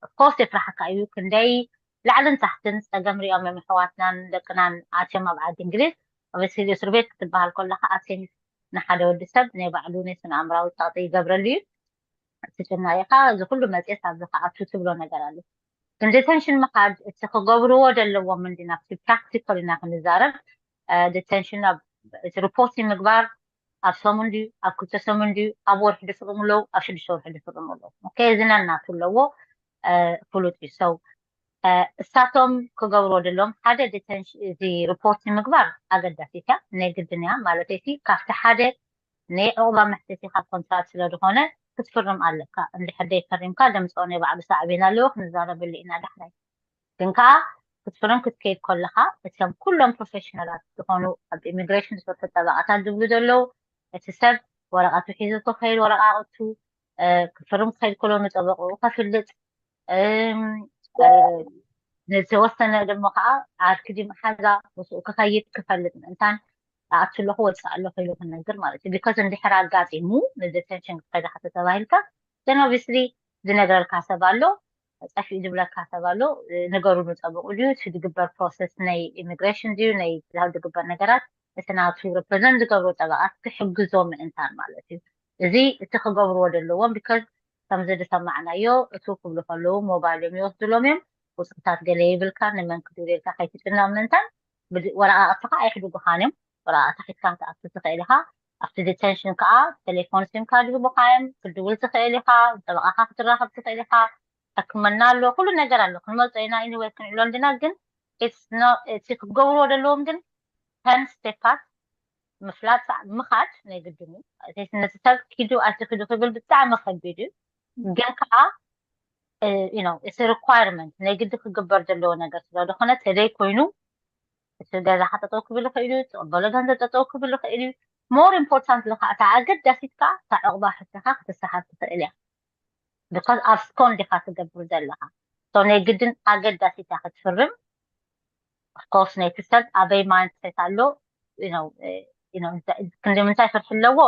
of course የፍራሓካ እዩ። ክንደይ ላዕልን ታሕትን ፀገም ሪኦም እዮም ኣሕዋትናን ደቅናን ኣትዮም ኣብ ዓዲ እንግሊዝ። Obviously እስር ቤት ክትበሃል ከለካ ኣትዮም ንሓደ ወዲ ሰብ ናይ ባዕሉ ናይ ስነ ኣእምራዊ ፀቕጢ ይገብረሉ እዩ። እቲ ጭና ኢኻ እዚ ኩሉ መፅየት ኣብዚ ክኣቱ ትብሎ ነገር ኣሎ። ግን detention ምኻድ እቲ ክገብርዎ ዘለዎም እንዲ ናብቲ practical ኢና ክንዛረብ። Detention ኣብ እቲ reporting ምግባር ኣብ ሰሙን ድዩ ኣብ ክልተ ሰሙን ድዩ ኣብ ወርሒ ድፍርሙ ኣለዉ ኣብ ሽዱሽተ ወርሒ ድፍርሙ ኣለዉ። Okay እዚ ነናቱ ኣለዎ ፍሉጥ እዩ። So እሳቶም ክገብርዎ ዘለዎም ሓደ detention እዚ reporting ምግባር ኣገዳሲት እያ ናይ ግድን እያ ማለት እቲ ካብቲ ሓደ ናይ ዕቑባ መሕተቲ ካብ ኮንትራት ስለ ዝኾነ ክትፍርም ኣለካ። እንድሕር ደይ ፈሪምካ ደምፅኦ ናይ ባዕሉ ሳዕቤን ኣለዎ ክንዛረበሉ ኢና ዳሕራይ። ግን ከዓ ክትፍርም ክትከይድ ከለካ እቶም ኩሎም professional ት ዝኾኑ ኣብ immigration ዝሰርሑ ጠበቓታት ዝብሉ ዘለዉ እቲ ሰብ ወረቐቱ ሒዙ ክኸይድ ወረቓቕቱ ክፍርም ክኸይድ ከሎ ንጠበቕኡ ከፍልጥ ንዝተወሰነ ደሞ ከዓ ዓርኪ ድዩ መሓዛ ምስኡ ክኸይድ ክፈልጥ ምእንታን ኣኣቱ ኣለኹ ወፅእ ኣለኹ ኢሉ ክነግር ማለት እዩ። Because እንድሕር ኣጋጢሙ ን detention ክትኸይድ ኢኻ ተተባሂልካ then obviously ዝነግረልካ ሰብ ኣሎ፣ ጠፊኡ ዝብለካ ሰብ ኣሎ። ንገሩ ንፀብቑ ድዩ እቲ ዝግበር process ናይ immigration ድዩ ናይ ዝግበር ነገራት እቲ ናቱ represent ዝገብሩ ጠበቓት ክሕግዞ ምእንታን ማለት እዩ። እዚ እቲ ክገብርዎ ዘለዎም because ከምዚ ዝሰማዕናዮ እቱ ክብሉ ከለዉ ሞባይሎም ይወስድሎም እዮም። ቁፅርታት ገለ ይብልካ ንመን ክድውል ኢልካ ከይትጭነቕ ምእንታን ወረቓቕትኻ ኣይሕድጉኻን እዮም። ወረቓቕትኻ ሒዝካ ክትኣቱ ትኽእል ኢኻ። ኣብቲ detention ከዓ ቴሌፎን ሲምካ ይህቡኻ እዮም። ክትድውል ትኽእል ኢኻ። ጠበቓኻ ክትራኸብ ትኽእል ኢኻ። ሕክምና ኣሎ፣ ኩሉ ነገር ኣሎ። ክንመልጾ ኢና anyway ክንዕሎ እንድና ግን እቲ ክትገብርዎ ዘለዎም ግን ten step ት ምፍላጥ ምኻድ ናይ ግድን እዩ። ነቲ ሰብ ኪዱ ኣይትኪዱ ክብል ብጣዕሚ ከቢድ እዩ። ግን ከዓ እቲ requirement ናይ ግዲ ክግበር ዘለዎ ነገር ስለ ዝኾነ ተደይ ኮይኑ እቲ ገዛኻ ጠጠው ክብል ይኽእል እዩ፣ ትቕበሎ ገንዘብ ጠጠው ክብል ይኽእል እዩ። More important ልካ እታ ኣገዳሲት ከዓ እታ ዕቑባ ሕቶኻ ክትሰሓብ ትኽእል እያ። Because ኣብ ስኮን ዲኻ ትገብር ዘለኻ so ናይ ግድን ኣገዳሲት እያ ክትፍርም። Of course ነቲ ሰብ ኣበይ mindset ኣሎ ክንዲ ምንታይ ፍርሒ ኣለዎ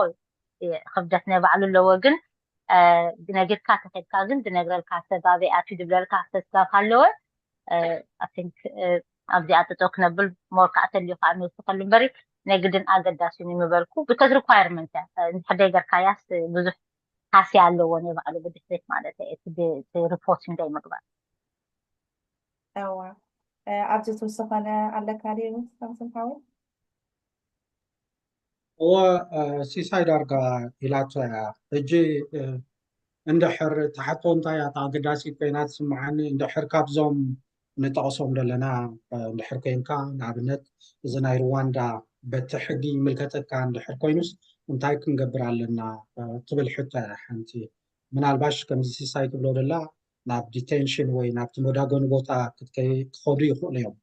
ክብደት ናይ ባዕሉ ኣለዎ ግን ነጊርካ ተኸድካ ግን ዝነግረልካ ሰብ ኣበይ ኣትዩ ዝብለልካ ሰብ ስጋብ ሃለወ I think ኣብዚኣ ጠጠው ክነብል more ከዓ ተልዩ ከዓ ንውስኸሉ እምበሪ ናይ ግድን ኣገዳሲ እዩ ምበልኩ because requirement እያ እንድሕር ደይ ገርካያስ ብዙሕ ሃስያ ኣለዎ ናይ ባዕሉ ብድሕሪት ማለት እየ እቲ reporting ደይ ምግባር እዋ ኣብዚ ትውስኸነ ኣለካ ድዩ ሳምሶም ሓወይ እወ ሲሳይ ዳርጋ ኢላቶ እያ ሕጂ እንድሕር ትሓቶ እንታይ እያ ኣገዳሲት ኮይና ትስምዓኒ እንድሕር ካብዞም ንጠቕሶም ዘለና እንድሕር ኮይንካ ንኣብነት እዚ ናይ ሩዋንዳ በቲ ሕጊ ይምልከተካ እንድሕር ኮይኑስ እንታይ ክንገብር ኣለና ትብል ሕቶ እያ ሓንቲ ምናልባሽ ከምዚ ሲሳይ ትብሎ ደላ ናብ detention ወይ ናብቲ መዳጎኒ ቦታ ክኸዱ ይኽእሉ እዮም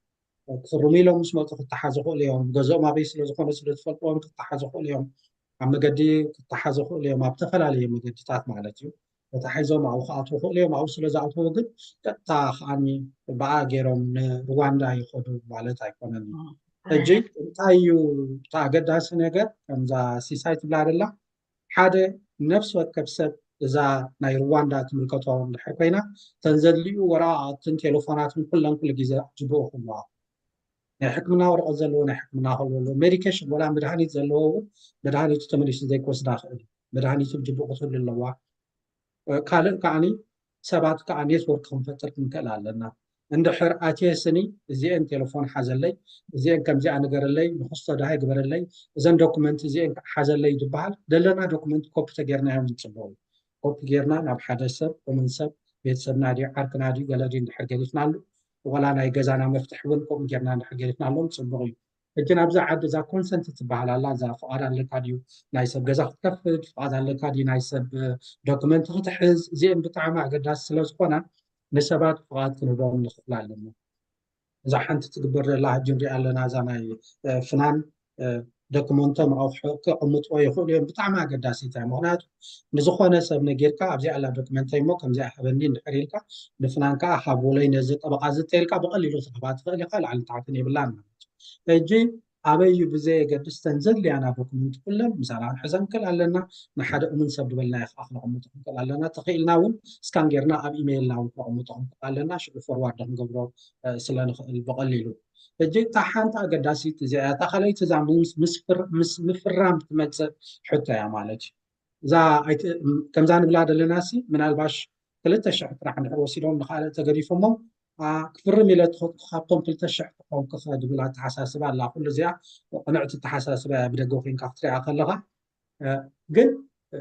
ክፍርሙ ኢሎም ምስ መፁ ክተሓዙ ይኽእሉ እዮም ገዝኦም ኣበይ ስለዝኾነ ስለዝፈልጥዎም ክተሓዙ ይኽእሉ እዮም ኣብ መገዲ ክተሓዙ ይኽእሉ እዮም ኣብ ዝተፈላለዩ መገድታት ማለት እዩ ተታሒዞም ኣብኡ ክኣትዉ ይኽእሉ እዮም ኣብኡ ስለዝኣትዉ ግን ቀጥታ ከዓኒ ብኣ ገይሮም ንሩዋንዳ ይኸዱ ማለት ኣይኮነን ሕጂ እንታይ እዩ እቲ ኣገዳሲ ነገር ከምዛ ሲሳይ ትብላ ደላ ሓደ ነፍሲ ወከፍ ሰብ እዛ ናይ ሩዋንዳ ትምልከቶ እንድሕር ኮይና ተን ዘድልዩ ወረቃቅትን ቴሌፎናትን ኩለን ኩሉ ግዜ ኣጅብኡ ክህልዋ ናይ ሕክምና ወረቐት ዘለዎ ናይ ሕክምና ክህልዎ ኣለዎ። ሜዲኬሽን ወላ መድሃኒት ዘለዎ እውን መድሃኒቱ ተመሊሱ ዘይክወስዳ ክእል እዩ። መድሃኒቱ ብጅቡእ ክትህሉ ኣለዋ። ካልእ ከዓኒ ሰባት ከዓ ኔትወርክ ክንፈጥር ክንክእል ኣለና። እንድሕር ኣትየ ስኒ እዚአን ቴሌፎን ሓዘለይ፣ እዚአን ከምዚኣ ንገረለይ፣ ንክስቶ ደሃይ ግበረለይ፣ እዘን ዶኩመንት እዚአን ከዓ ሓዘለይ ዝበሃል ደለና ዶኩመንት ኮፒ ተጌርናዮም ንፅበው ኮፒ ጌርና ናብ ሓደ ሰብ ኮመን ሰብ ቤተሰብና ድዩ ዓርክና ድዩ ገለ ድዩ እንድሕር ገሊፍናሉ ወላ ናይ ገዛና መፍትሒ እውን ከምኡ ጌርና እንድሕር ገሊፍናሎም ፅቡቅ እዩ። ሕጂ ናብዛ ዓዲ እዛ ኮንሰንት ትበሃል ኣላ እዛ ፍቓድ ኣለካ ድዩ ናይ ሰብ ገዛ ክትከፍት ፍቓድ ኣለካ ድዩ ናይ ሰብ ዶክመንት ክትሕዝ እዚአን ብጣዕሚ ኣገዳሲ ስለዝኮና ንሰባት ፍቓድ ክንህቦም ንኽእል ኣለና። እዛ ሓንቲ ትግበር ዘላ ሕጂ ንሪኣ ኣለና እዛ ናይ ፍናን ደክመንቶም ኣቑሑ ክቕምጥዎ ይኽእሉ እዮም ብጣዕሚ ኣገዳሲት እያ ምክንያቱ ንዝኾነ ሰብ ነጊርካ ኣብዚኣ ኣላ ዶክመንተይ እሞ ከምዚኣ ሃበኒ እንድሕር ኢልካ ንፍናን ከዓ ሃብለይ ነዚ ጠበቃ እዚ ተይልካ ብቐሊሉ ክትህባ ትኽእል ኢኻ ላዕሊ ታሕትን የብላን ማለት እዩ ሕጂ ኣበይ እዩ ብዘየገድስ ተን ዘድልያና ዶክመንት ኩለን ምሳና ክንሕዘን ክእል ኣለና ንሓደ እሙን ሰብ ዝበልናዮ ከዓ ክነቕምጦ ክንክእል ኣለና ተኽኢልና እውን ስካን ጌርና ኣብ ኢሜይልና እውን ክነቕምጦ ክንክእል ኣለና ሽዑ ፎርዋርድ ክንገብሮ ስለ ንኽእል ብቐሊሉ ሕጂ እታ ሓንቲ ኣገዳሲት እዚኣ እያ። እታ ካልኣይቲ እዛ ምስ ምፍራም ትመጽእ ሕቶ እያ ማለት እዩ። እዛ ከምዛ ንብላ ዘለና ሲ ምናልባሽ ክልተ ሽሕ ጥራሕ እንድሕር ወሲዶም ንካልእ ተገዲፎሞም ክፍርም ኢለ ትኸድኩ ካብቶም ክልተ ሽሕ ክኾን ክኸ ድብል ኣተሓሳስባ ኣላ። ኩሉ እዚኣ ቅንዕቲ ኣተሓሳስባ እያ ብደገ ኮይንካ ክትሪኣ ከለኻ ግን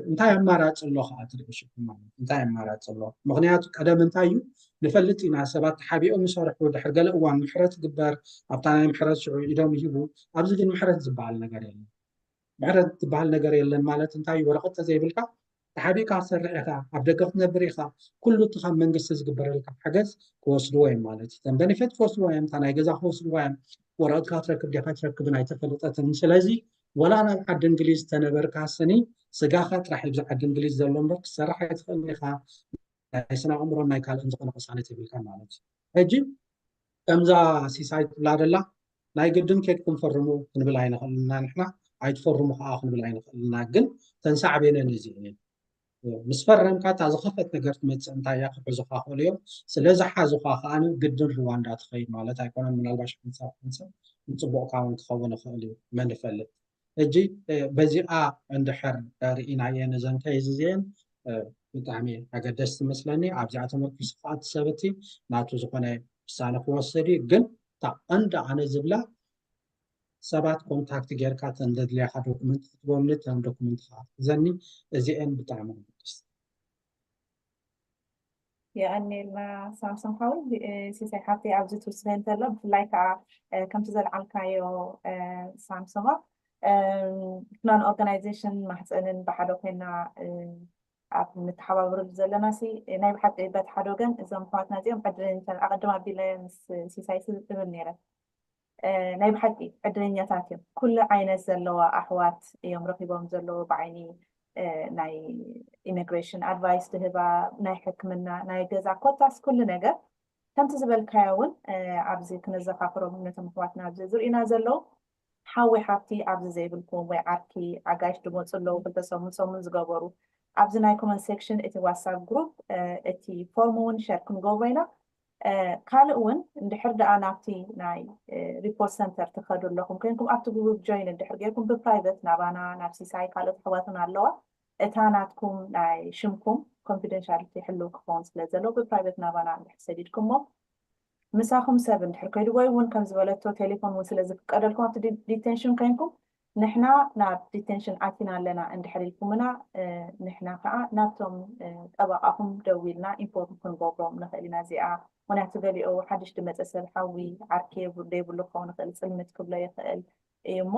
እንታይ ኣማራፂ ኣሎ ከዓ ትርኢ ሽኩም ማለት እንታይ ኣማራፂ ኣሎ ምክንያቱ ቀደም እንታይ እዩ ንፈልጥ ኢና ሰባት ተሓቢኦም ይሰርሑ ድሕር ገለ እዋን ምሕረት ግበር ኣብታ ናይ ምሕረት ሽዑ ኢዶም ይህቡ ኣብዚ ግን ምሕረት ዝበሃል ነገር የለን ምሕረት ዝበሃል ነገር የለን ማለት እንታይ እዩ ወረቀት ተዘይብልካ ተሓቢእካ ክትሰርሕ ኢኻ ኣብ ደገ ክትነብር ኢኻ ኩሉ እቲ ካብ መንግስቲ ዝግበረልካ ሓገዝ ክወስድዎ እዮም ማለት እዩ ተን ቤኔፌት ክወስድዎ እዮም እታ ናይ ገዛ ክወስድዎ እዮም ወረቀትካ ትረክብ ዲኻ ትረክብን ኣይተፈለጠትን ስለዚ ወላ ናብ ዓዲ እንግሊዝ ተነበርካ ስኒ ስጋኻ ጥራሕ ኣብዚ ዓዲ እንግሊዝ ዘሎ እምበር ክትሰርሕ ኣይትኽእልን ኢኻ ናይ ስነ ኣእምሮን ናይ ካልእን ዝኾነ ቅሳነት የብልካን ማለት እዩ ሕጂ ከምዛ ሲሳይ ትብላ ደላ ናይ ግድን ኬድኩም ፈርሙ ክንብል ኣይንኽእልና ንሕና ኣይትፈርሙ ከዓ ክንብል ኣይንኽእልና ግን ተንሳዕቤነን እዚ ምስ ፈረምካ እታ ዝኸፈት ነገር ትመፅእ እንታይ እያ ክሕዙኻ ክእሉ እዮም ስለዚ ሓዙኻ ከዓ ግድን ሩዋንዳ ትኸይድ ማለት ኣይኮነን ምናልባሽ ሓንሳብ ሓንሳብ ንፅቡቕካ እውን ክኸውን ይኽእል እዩ መን ይፈልጥ ሕጂ በዚኣ እንድሕር ርኢናየን እዘን ከይዝ እዚአን ብጣዕሚ ኣገደስቲ መስለኒ ኣብዚኣ ተመርኪሱ ከዓ እቲ ሰብ እቲ ናቱ ዝኾነ ውሳነ ክወስድ እዩ ግን እታ ቀንዲ ኣነ ዝብላ ሰባት ኮንታክት ጌርካ ተን ዘድልያካ ዶክመንት ክትቦምኒ ተን ዶክመንት ክትዘኒ እዚአን ብጣዕሚ ኣገደስቲ የቐኒልና ሳምሶን ሓወይ ሲሳይ ሓብተይ ኣብዚ ትውስኸ እንተሎ ብፍላይ ከዓ ከምቲ ዘልዓልካዮ ሳምሶማ ፍናን ኦርጋናይዜሽን ማሕፀንን ብሓደ ኮይና ኣብ ንተሓባበረሉ ዘለና ሲ ናይ ብሓቂ በቲ ሓደ ወገን እዞም ኣሕዋትና እዚኦም ዕድለኛታት ኣቐድም ኣቢለ ምስ ሲሳይ እብል ነይረ ናይ ብሓቂ ዕድለኛታት እዮም ኩሉ ዓይነት ዘለዋ ኣሕዋት እዮም ረኪቦም ዘለዉ ብዓይኒ ናይ ኢሚግሬሽን ኣድቫይስ ትህባ ናይ ሕክምና ናይ ገዛ ኮታስ ኩሉ ነገር ከምቲ ዝበልካዮ እውን ኣብዚ ክነዘኻክሮም ነቶም ኣሕዋትና ኣብዚ ዝርእዩና ዘለዉ ሓወይ ሓፍቲ ኣብዚ ዘይብልኩም ወይ ዓርኪ ኣጋይሽ ድመፁ ኣለዉ ክልተ ሰሙን ሰሙን ዝገበሩ ኣብዚ ናይ ኮመንት ሴክሽን እቲ ዋትሳፕ ግሩፕ እቲ ፎርም እውን ሸር ክንገብሮ ኢና ካልእ እውን እንድሕር ደኣ ናብቲ ናይ ሪፖርት ሰንተር ትኸዱ ኣለኹም ኮይንኩም ኣብቲ ግሩፕ ጆይን እንድሕር ጌርኩም ብፕራይቨት ናባና ናብ ሲሳይ ካልኦት ኣሕዋትን ኣለዋ እታ ናትኩም ናይ ሽምኩም ኮንፊደንሻልቲ ሕልው ክኸውን ስለ ዘለዎ ብፕራይቨት ናባና እንድሕር ሰዲድኩሞ ምሳኹም ሰብ እንድሕር ከይዱ ወይ እውን ከም ዝበለቶ ቴሌፎን እውን ስለ ዝፍቀደልኩም ኣብቲ ዲቴንሽን ኮይንኩም ንሕና ናብ ዲቴንሽን ኣቲና ኣለና እንድሕር ኢልኩምና ንሕና ከዓ ናብቶም ጠበቃኹም ደዊልና ኢንፎርም ክንገብሮም ንኽእል ኢና እዚኣ ምክንያቱ ገሊኦ ሓድሽ ድመፀ ሰብ ሓዊ ዓርኪ ዘይብሉ ክኸውን ይኽእል ፅልምት ክብሎ ይኽእል እዩ እሞ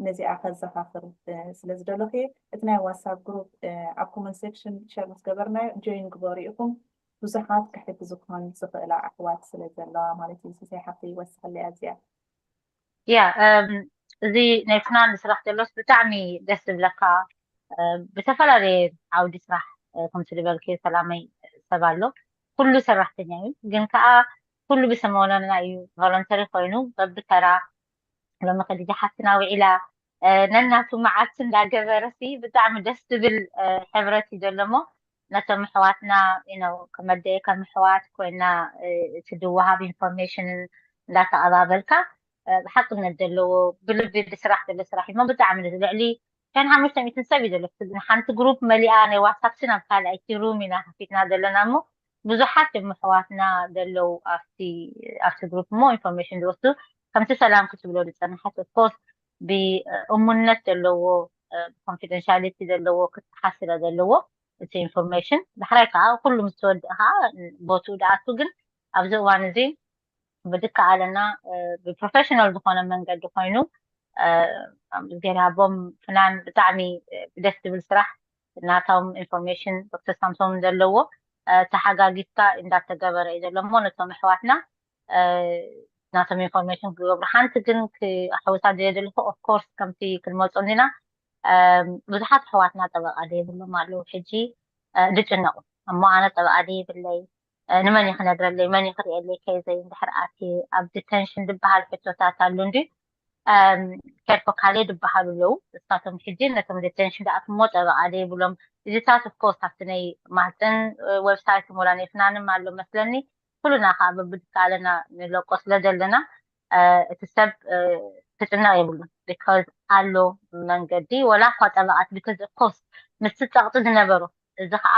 ነዚኣ ከዘኻኽር ስለ ዝደለኹ እቲ ናይ ዋትሳፕ ግሩፕ ኣብ ኮመንት ሴክሽን ሸር ምስ ገበርናዮ ጆይን ግበሩ ኢኹም ብዙሓት ክሕግዙ ክኾን ዝኽእላ ኣሕዋት ስለ ዘለዋ ማለት እዩ። ሲሳይ ሓፍተይ ይወስኸለይ ኣብዚኣ። ያ እም፣ እዚ ናይ ፍናን ስራሕ ዘሎስ ብጣዕሚ ደስ ዝብለካ እ፣ ብተፈላለየ ዓውዲ ስራሕ እ፣ ከምቲ ዝበልክዮ ሰላመይ ሰብ ኣሎ ኩሉ ሰራሕተኛ እዩ ግን ከዓ ኩሉ ብሰሞነና እዩ ቮለንተሪ ኮይኑ በብተራ ሎሚ ከዲጃ ሓፍትና ውዒላ ነናቱ መዓት እንዳገበረ ሲ ብጣዕሚ ደስ ዝብል ሕብረት እዩ ዘሎ እሞ ነቶም ኣሕዋትና you know ከም ኣደ ከም ኣሕዋት ኮይና እቲ ድወሃብ ኢንፎርሜሽን እንዳተቐባበልካ ብሓቅነት ዘለዎ ብልቢ ዝስራሕ ዘሎ ስራሕ እዩ። ብጣዕሚ ልዕሊ ሸን ሓሙሽተ ሚእትን ሰብ እዩ ዘሎ። ንሓንቲ ግሩፕ መሊኣ ናይ ዋትሳፕ ናብ ካልኣይቲ ሩም ኢና ከፊትና ዘለና እሞ ብዙሓት እዮም ኣሕዋትና ዘለዉ ኣብቲ ኣብቲ ግሩፕ እሞ ኢንፎርሜሽን ዝወስዱ። ከምቲ ሰላም ክትብሎ ዝፀናሓት ኦፍኮርስ ብእሙንነት ዘለዎ ኮንፊደንሻሊቲ ዘለዎ ክትሓስ ስለ ዘለዎ እቲ ኢንፎርሜሽን ዳሕራይ ከዓ ኩሉ ምስ ተወድእ ከዓ ቦትኡ ደኣቱ። ግን ኣብዚ እዋን እዚ ብድካ ኣለና ብፕሮፌሽናል ዝኾነ መንገዲ ኮይኑ እግዚኣብሔር ሃቦም ፍናን ብጣዕሚ ብደስ ዝብል ስራሕ ናቶም ኢንፎርሜሽን ዶክተር ሳምሶን ዘለዎ ተሓጋጊዝካ እንዳተገበረ እዩ ዘሎ እሞ ነቶም ኣሕዋትና ናቶም ኢንፎርሜሽን ክገብሩ። ሓንቲ ግን ክሕውሳ ደየ ዘለኹ ኦፍኮርስ ከምቲ ክንመፁ እንዲና ብዙሓት ኣሕዋትና ጠበቃ ዘይብሎም ኣለዉ ሕጂ ዝጭነቁ እሞ ኣነ ጠበቃ ዘይብለይ ንመን እዩ ክነግረለይ መን እዩ ክርእየለይ ከይዘይ እንድሕር ኣትየ ኣብ ዲቴንሽን ዝበሃል ሕቶታት ኣሎ እንዲ ኬር ፎካሌ ዝበሃሉ ኣለዉ። እሳቶም ሕጂ ነቶም ዲቴንሽን ዝኣትሞ ጠበቃ ዘይብሎም እዚታት ኦፍኮርስ ኣብቲ ናይ ማህፀን ዌብሳይት ሞላ ናይ ፍናንም ኣሎ መስለኒ። ኩሉና ከዓ በብድካለና ንለቆ ስለ ዘለና እቲ ሰብ ክጭነቅ የብሉን። ቢካዝ ኣሎ መንገዲ ወላ እኳ ጠበቃት ቢካዝ ኦፍኮርስ ምስቲ ፀቅጢ ዝነበሩ እዚ ከዓ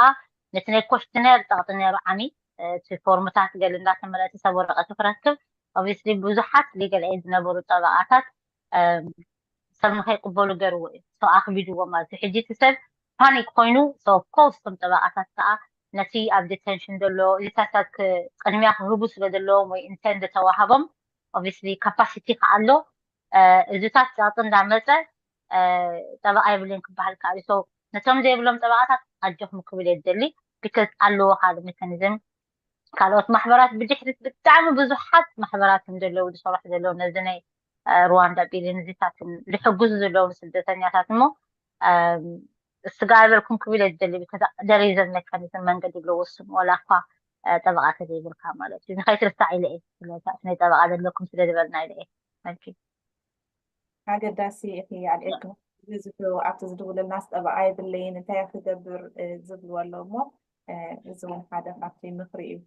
ነቲ ናይ ኮሽትነር ፀቅጢ ነይሩ ዓሚ እቲ ፎርምታት ገለ እንዳተመልአ እቲ ሰብ ወረቀቱ ክረክብ ኦብቪስሊ ብዙሓት ሊጋል ኤድ ዝነበሩ ጠበቃታት ሰብ ንከይቅበሉ ገርዎ እዩ። ሰው ኣክቢድዎም ኣብዚ ሕጂ እቲ ሰብ ፓኒክ ኮይኑ ሰው ኮርስ ከም ጠበቃታት ከዓ ነቲ ኣብ ዲቴንሽን ዘሎ እዚታት ቅድሚያ ክህቡ ስለ ዘለዎም ወይ ኢንቴንድ ዝተዋሃቦም ኦብቪስሊ ካፓሲቲ ከዓ ኣሎ እዚታት ጫጡ እንዳመፀ ጠበቃ የብልን ክበሃል ከዓ እዩ። ነቶም ዘይብሎም ጠበቃታት ኣጆኹም ክብል እየ ዝደሊ። ቢካዝ ኣለዎ ካልእ ሜካኒዝም ካልኦት ማሕበራት ብድሕሪት ብጣዕሚ ብዙሓት ማሕበራት እዮም ዘለዉ ዝሰርሑ ዘለዉ ነዚ ናይ ሩዋንዳ ቢልንዚታትን ዝሕግዙ ዘለዉ ስደተኛታት እሞ ስጋ ኣይበልኩም ክብል እየ ዝደሊ። ቢካዝ ደሪዘን ሜካኒዝም መንገዲ ኣለዎ እሱም ዋላ እኳ ጠበቃ ተዘይብልካ ማለት እዩ። ንከይትርሳዕ ኢለ እየ ስለዚ ናይ ጠበቃ ዘለኩም ስለ ዝበልና ኢለ እየ። መልኪ ኣገዳሲ ኢኺ ኣልኤክ። ብዙሑ ኣብቲ ዝድውለልናስ ጠበቃ የብለይን እንታይ እየ ክገብር ዝብልዎ ኣለዉ እሞ እዚ እውን ሓደ ካብቲ ምኽሪ እዩ።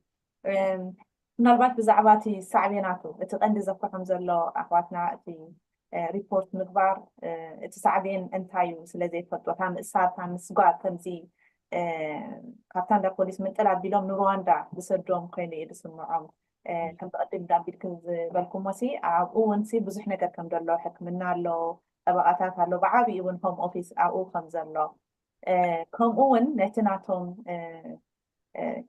ምናልባት ብዛዕባ እቲ ሳዕቤናቱ እቲ ቀንዲ ዘፍርሖም ዘሎ ኣሕዋትና እቲ ሪፖርት ምግባር እቲ ሳዕቤን እንታይ እዩ ስለ ዘይፈልጡ እታ ምእሳር እታ ምስጓር ከምዚ ካብታ እንዳ ፖሊስ ምንጥል ኣቢሎም ንሩዋንዳ ዝሰዶም ኮይኑ እዩ ዝስምዖም። ከም ብቐድም ዳንቢድክን ዝበልኩሞ ሲ ኣብኡ እውን ሲ ብዙሕ ነገር ከም ዘሎ ሕክምና ኣሎ፣ ጠበቃታት ኣሎ፣ ብዓብኡ እውን ሆም ኦፊስ ኣብኡ ከም ዘሎ ከምኡ እውን ነቲ ናቶም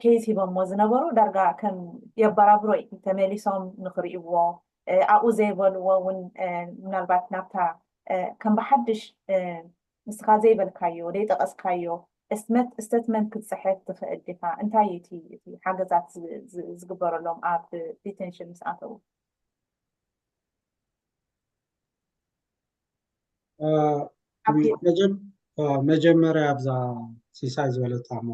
ኬዝ ሂቦሞ ዝነበሩ ዳርጋ ከም የበራብሮ እዩ ተመሊሶም ንክርእይዎ ኣብኡ ዘይበልዎ እውን ምናልባት ናብታ ከም ብሓድሽ ንስኻ ዘይበልካዮ ዘይጠቀስካዮ ስቴትመንት ክትፅሕፍ ትኽእል ዲኻ? እንታይ እዩ እቲ ሓገዛት ዝግበረሎም ኣብ ዲቴንሽን ምስ ኣተዉ? መጀመርያ ኣብዛ ሲሳይ ዝበለታ ሞ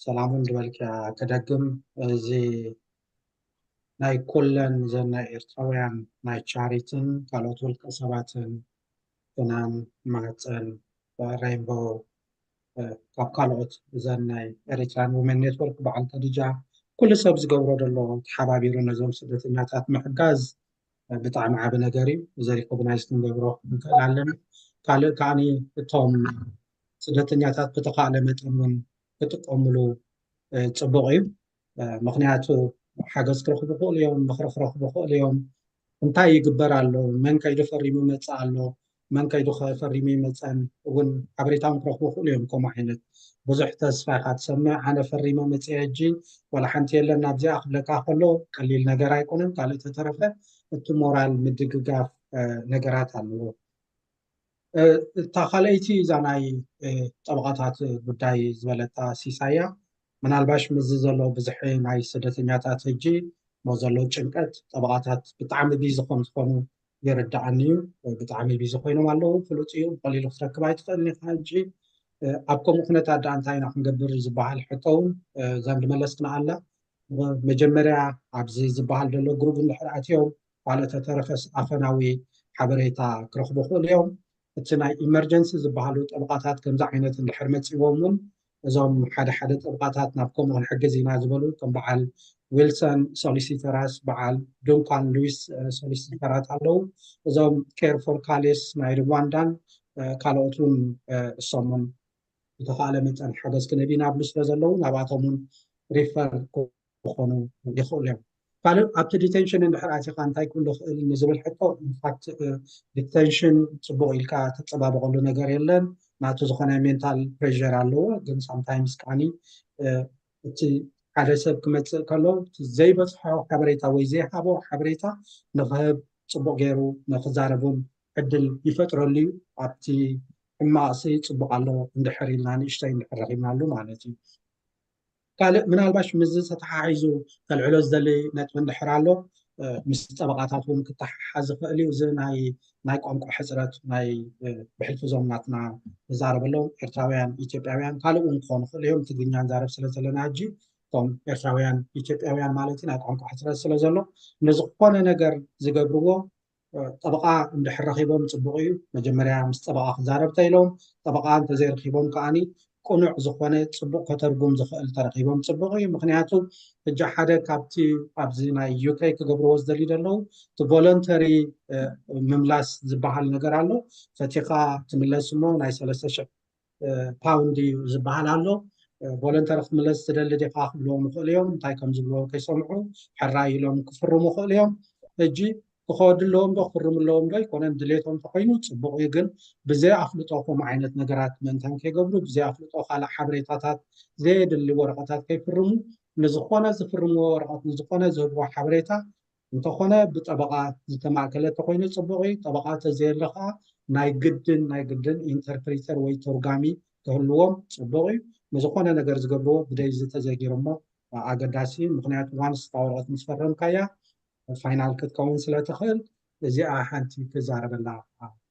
ሰላሙን ዝበልክያ ክደግም እዚ ናይ ኩለን ዘን ናይ ኤርትራውያን ናይ ቻሪትን ካልኦት ውልቀ ሰባትን ፍናን ማህፀን ሬንቦ ካብ ካልኦት እዘን ናይ ኤሪትራን ዉመን ኔትወርክ በዓል ከዲጃ ኩሉ ሰብ ዝገብሮ ዘሎ ተሓባቢሩ ነዞም ስደተኛታት ምሕጋዝ ብጣዕሚ ዓቢ ነገር እዩ። እዚ ሪኮግናይዝ ክንገብሮ ንክእል ኣለና። ካልእ ከዓኒ እቶም ስደተኛታት ብተኻእለ መጠን እውን ክጥቀምሉ ፅቡቅ እዩ። ምክንያቱ ሓገዝ ክረኽቡ ክእሉ እዮም፣ ምክሪ ክረኽቡ ክእሉ እዮም። እንታይ ይግበር ኣሎ፣ መን ከይዱ ፈሪሙ ይመፅእ ኣሎ፣ መን ከይዱ ፈሪሙ ይመፀን እውን ሓበሬታ እውን ክረኽቡ ክእሉ እዮም። ከምኡ ዓይነት ብዙሕ ተስፋ ኢካ ትሰምዕ። ኣነ ፈሪመ መፅየ ሕጂ ዋላ ሓንቲ የለን ናብዚኣ ክብለካ ከሎ ቀሊል ነገር ኣይኮነን። ካልእ ተተረፈ እቲ ሞራል ምድግጋፍ ነገራት ኣለዎ። እታ ካልኣይቲ እዛ ናይ ጠበቃታት ጉዳይ ዝበለታ ሲሳያ ምናልባሽ ምስዚ ዘሎ ብዝሒ ናይ ስደተኛታት ሕጂ ሞ ዘሎ ጭንቀት ጠበቃታት ብጣዕሚ ቢዚ ከም ዝኾኑ ይርዳኣኒ እዩ። ብጣዕሚ ቢዚ ኮይኖም ኣለዉ። ፍሉጥ እዩ። ብቀሊሉ ክትረክብ ኣይትኽእልን ኢኻ። ሕጂ ኣብ ከምኡ ኩነታት ደኣ እንታይ ኢና ክንገብር ዝበሃል ሕቶ እውን ዘንድ መለስ ክንኣላ መጀመርያ ኣብዚ ዝበሃል ዘሎ ግሩብ እንድሕር ኣትዮም ካልእ ተተረፈስ ኣፈናዊ ሓበሬታ ክረኽቡ ክእሉ እዮም። እቲ ናይ ኢመርጀንሲ ዝበሃሉ ጠበቃታት ከምዚ ዓይነት እንድሕር መፂዎም እውን እዞም ሓደ ሓደ ጠበቓታት ናብ ከምኡ ክንሕግዝ ኢና ዝበሉ ከም በዓል ዊልሰን ሶሊሲተራስ፣ በዓል ዱንካን ሉዊስ ሶሊሲተራት ኣለዉ። እዞም ኬር ፎር ካሌስ ናይ ሩዋንዳን ካልኦት እውን እሶምን ብተኻእለ መጠን ሓገዝ ክንህብ ኢና ብሉ ስለ ዘለዉ ናብኣቶም እውን ሪፈር ክኾኑ ይኽእሉ እዮም። ካልእ ኣብቲ ዲቴንሽን እንድሕር ኣቲኻ እንታይ ክህሉ ክእል ንዝብል ሕቶ ኢንፋክት ዲቴንሽን ፅቡቅ ኢልካ ትፀባበቀሉ ነገር የለን። ናቱ ዝኾነ ሜንታል ፕሬር ኣለዎ፣ ግን ሳምታይምስ ከዓኒ እቲ ሓደ ሰብ ክመፅእ ከሎ ዘይበፅሖ ሓበሬታ ወይ ዘይሃቦ ሓበሬታ ንክህብ ፅቡቅ ገይሩ ንክዛረቡን ዕድል ይፈጥረሉ እዩ። ኣብቲ ሕማቅሲ ፅቡቅ ኣሎ እንድሕር ኢልና ንእሽተይ እንድሕር ረኪብናሉ ማለት እዩ። ካልእ ምናልባሽ ምስዚ ተተሓሒዙ ከልዕሎ ዝደሊ ነጥቢ እንድሕር ኣሎ ምስ ጠበቃታት እውን ክተሓሓዝ ዝኽእል እዩ። እዚ ናይ ናይ ቋንቋ ሕፅረት ናይ ብሕልፊ ዞም ናትና ንዛረበሎም ኤርትራውያን ኢትዮጵያውያን ካልእ እውን ክኾኑ ይኽእሉ እዮም። ትግርኛ ንዛረብ ስለ ዘለና ሕጂ እቶም ኤርትራውያን ኢትዮጵያውያን ማለት እዩ ናይ ቋንቋ ሕፅረት ስለ ዘሎ ንዝኾነ ነገር ዝገብርዎ ጠበቃ እንድሕር ረኺቦም ፅቡቅ እዩ። መጀመርያ ምስ ጠበቃ ክዛረብ ተኢሎም ጠበቃ እንተዘይረኪቦም ከዓኒ ቅኑዕ ዝኾነ ፅቡቅ ከተርጉም ዝኽእል ተረኪቦም ፅቡቅ እዩ። ምክንያቱ ሕጂ ሓደ ካብቲ ኣብዚ ናይ ዩኬ ክገብርዎ ዝደልዩ ዘለዉ እቲ ቮለንተሪ ምምላስ ዝበሃል ነገር ኣሎ። ፈቲኻ ትምለስ እሞ ናይ ሰለስተ ሽሕ ፓውንድ እዩ ዝበሃል ኣሎ። ቮለንተሪ ክትምለስ ትደሊ ዲኻ ክብልዎም ይኽእሉ እዮም። እንታይ ከም ዝብልዎም ከይሰምዑ ሕራይ ኢሎም ክፍርሙ ይኽእሉ እዮም። ሕጂ ክኸዱ ኣለዎም ዶ ክፍርሙ ኣለዎም ዶ ኣይኮነን ድሌቶም ተኮይኑ ፅቡቅ እዩ። ግን ብዘይ ኣፍልጦ ከምኡ ዓይነት ነገራት ምእንታን ከይገብሩ ብዘይ ኣፍልጦ ካልእ ሓበሬታታት ዘየድሊ ወረቀታት ከይፍርሙ ንዝኾነ ዝፍርምዎ ወረቀት ንዝኾነ ዝህብዎ ሓበሬታ እንተኾነ ብጠበቃ ዝተማእከለ ተኮይኑ ፅቡቅ እዩ። ጠበቃ ተዘየለ ከዓ ናይ ግድን ናይ ግድን ኢንተርፕሪተር ወይ ተርጓሚ ክህልዎም ፅቡቅ እዩ። ንዝኾነ ነገር ዝገብርዎ ብደይ ዝተዘጊሩ እሞ ኣገዳሲ እዩ። ምክንያቱ ዋንስ እታ ወረቀት ምስ ፈረምካያ ፋይናል ክትከውን ስለ ትኽእል እዚኣ ሓንቲ ክዛረበላ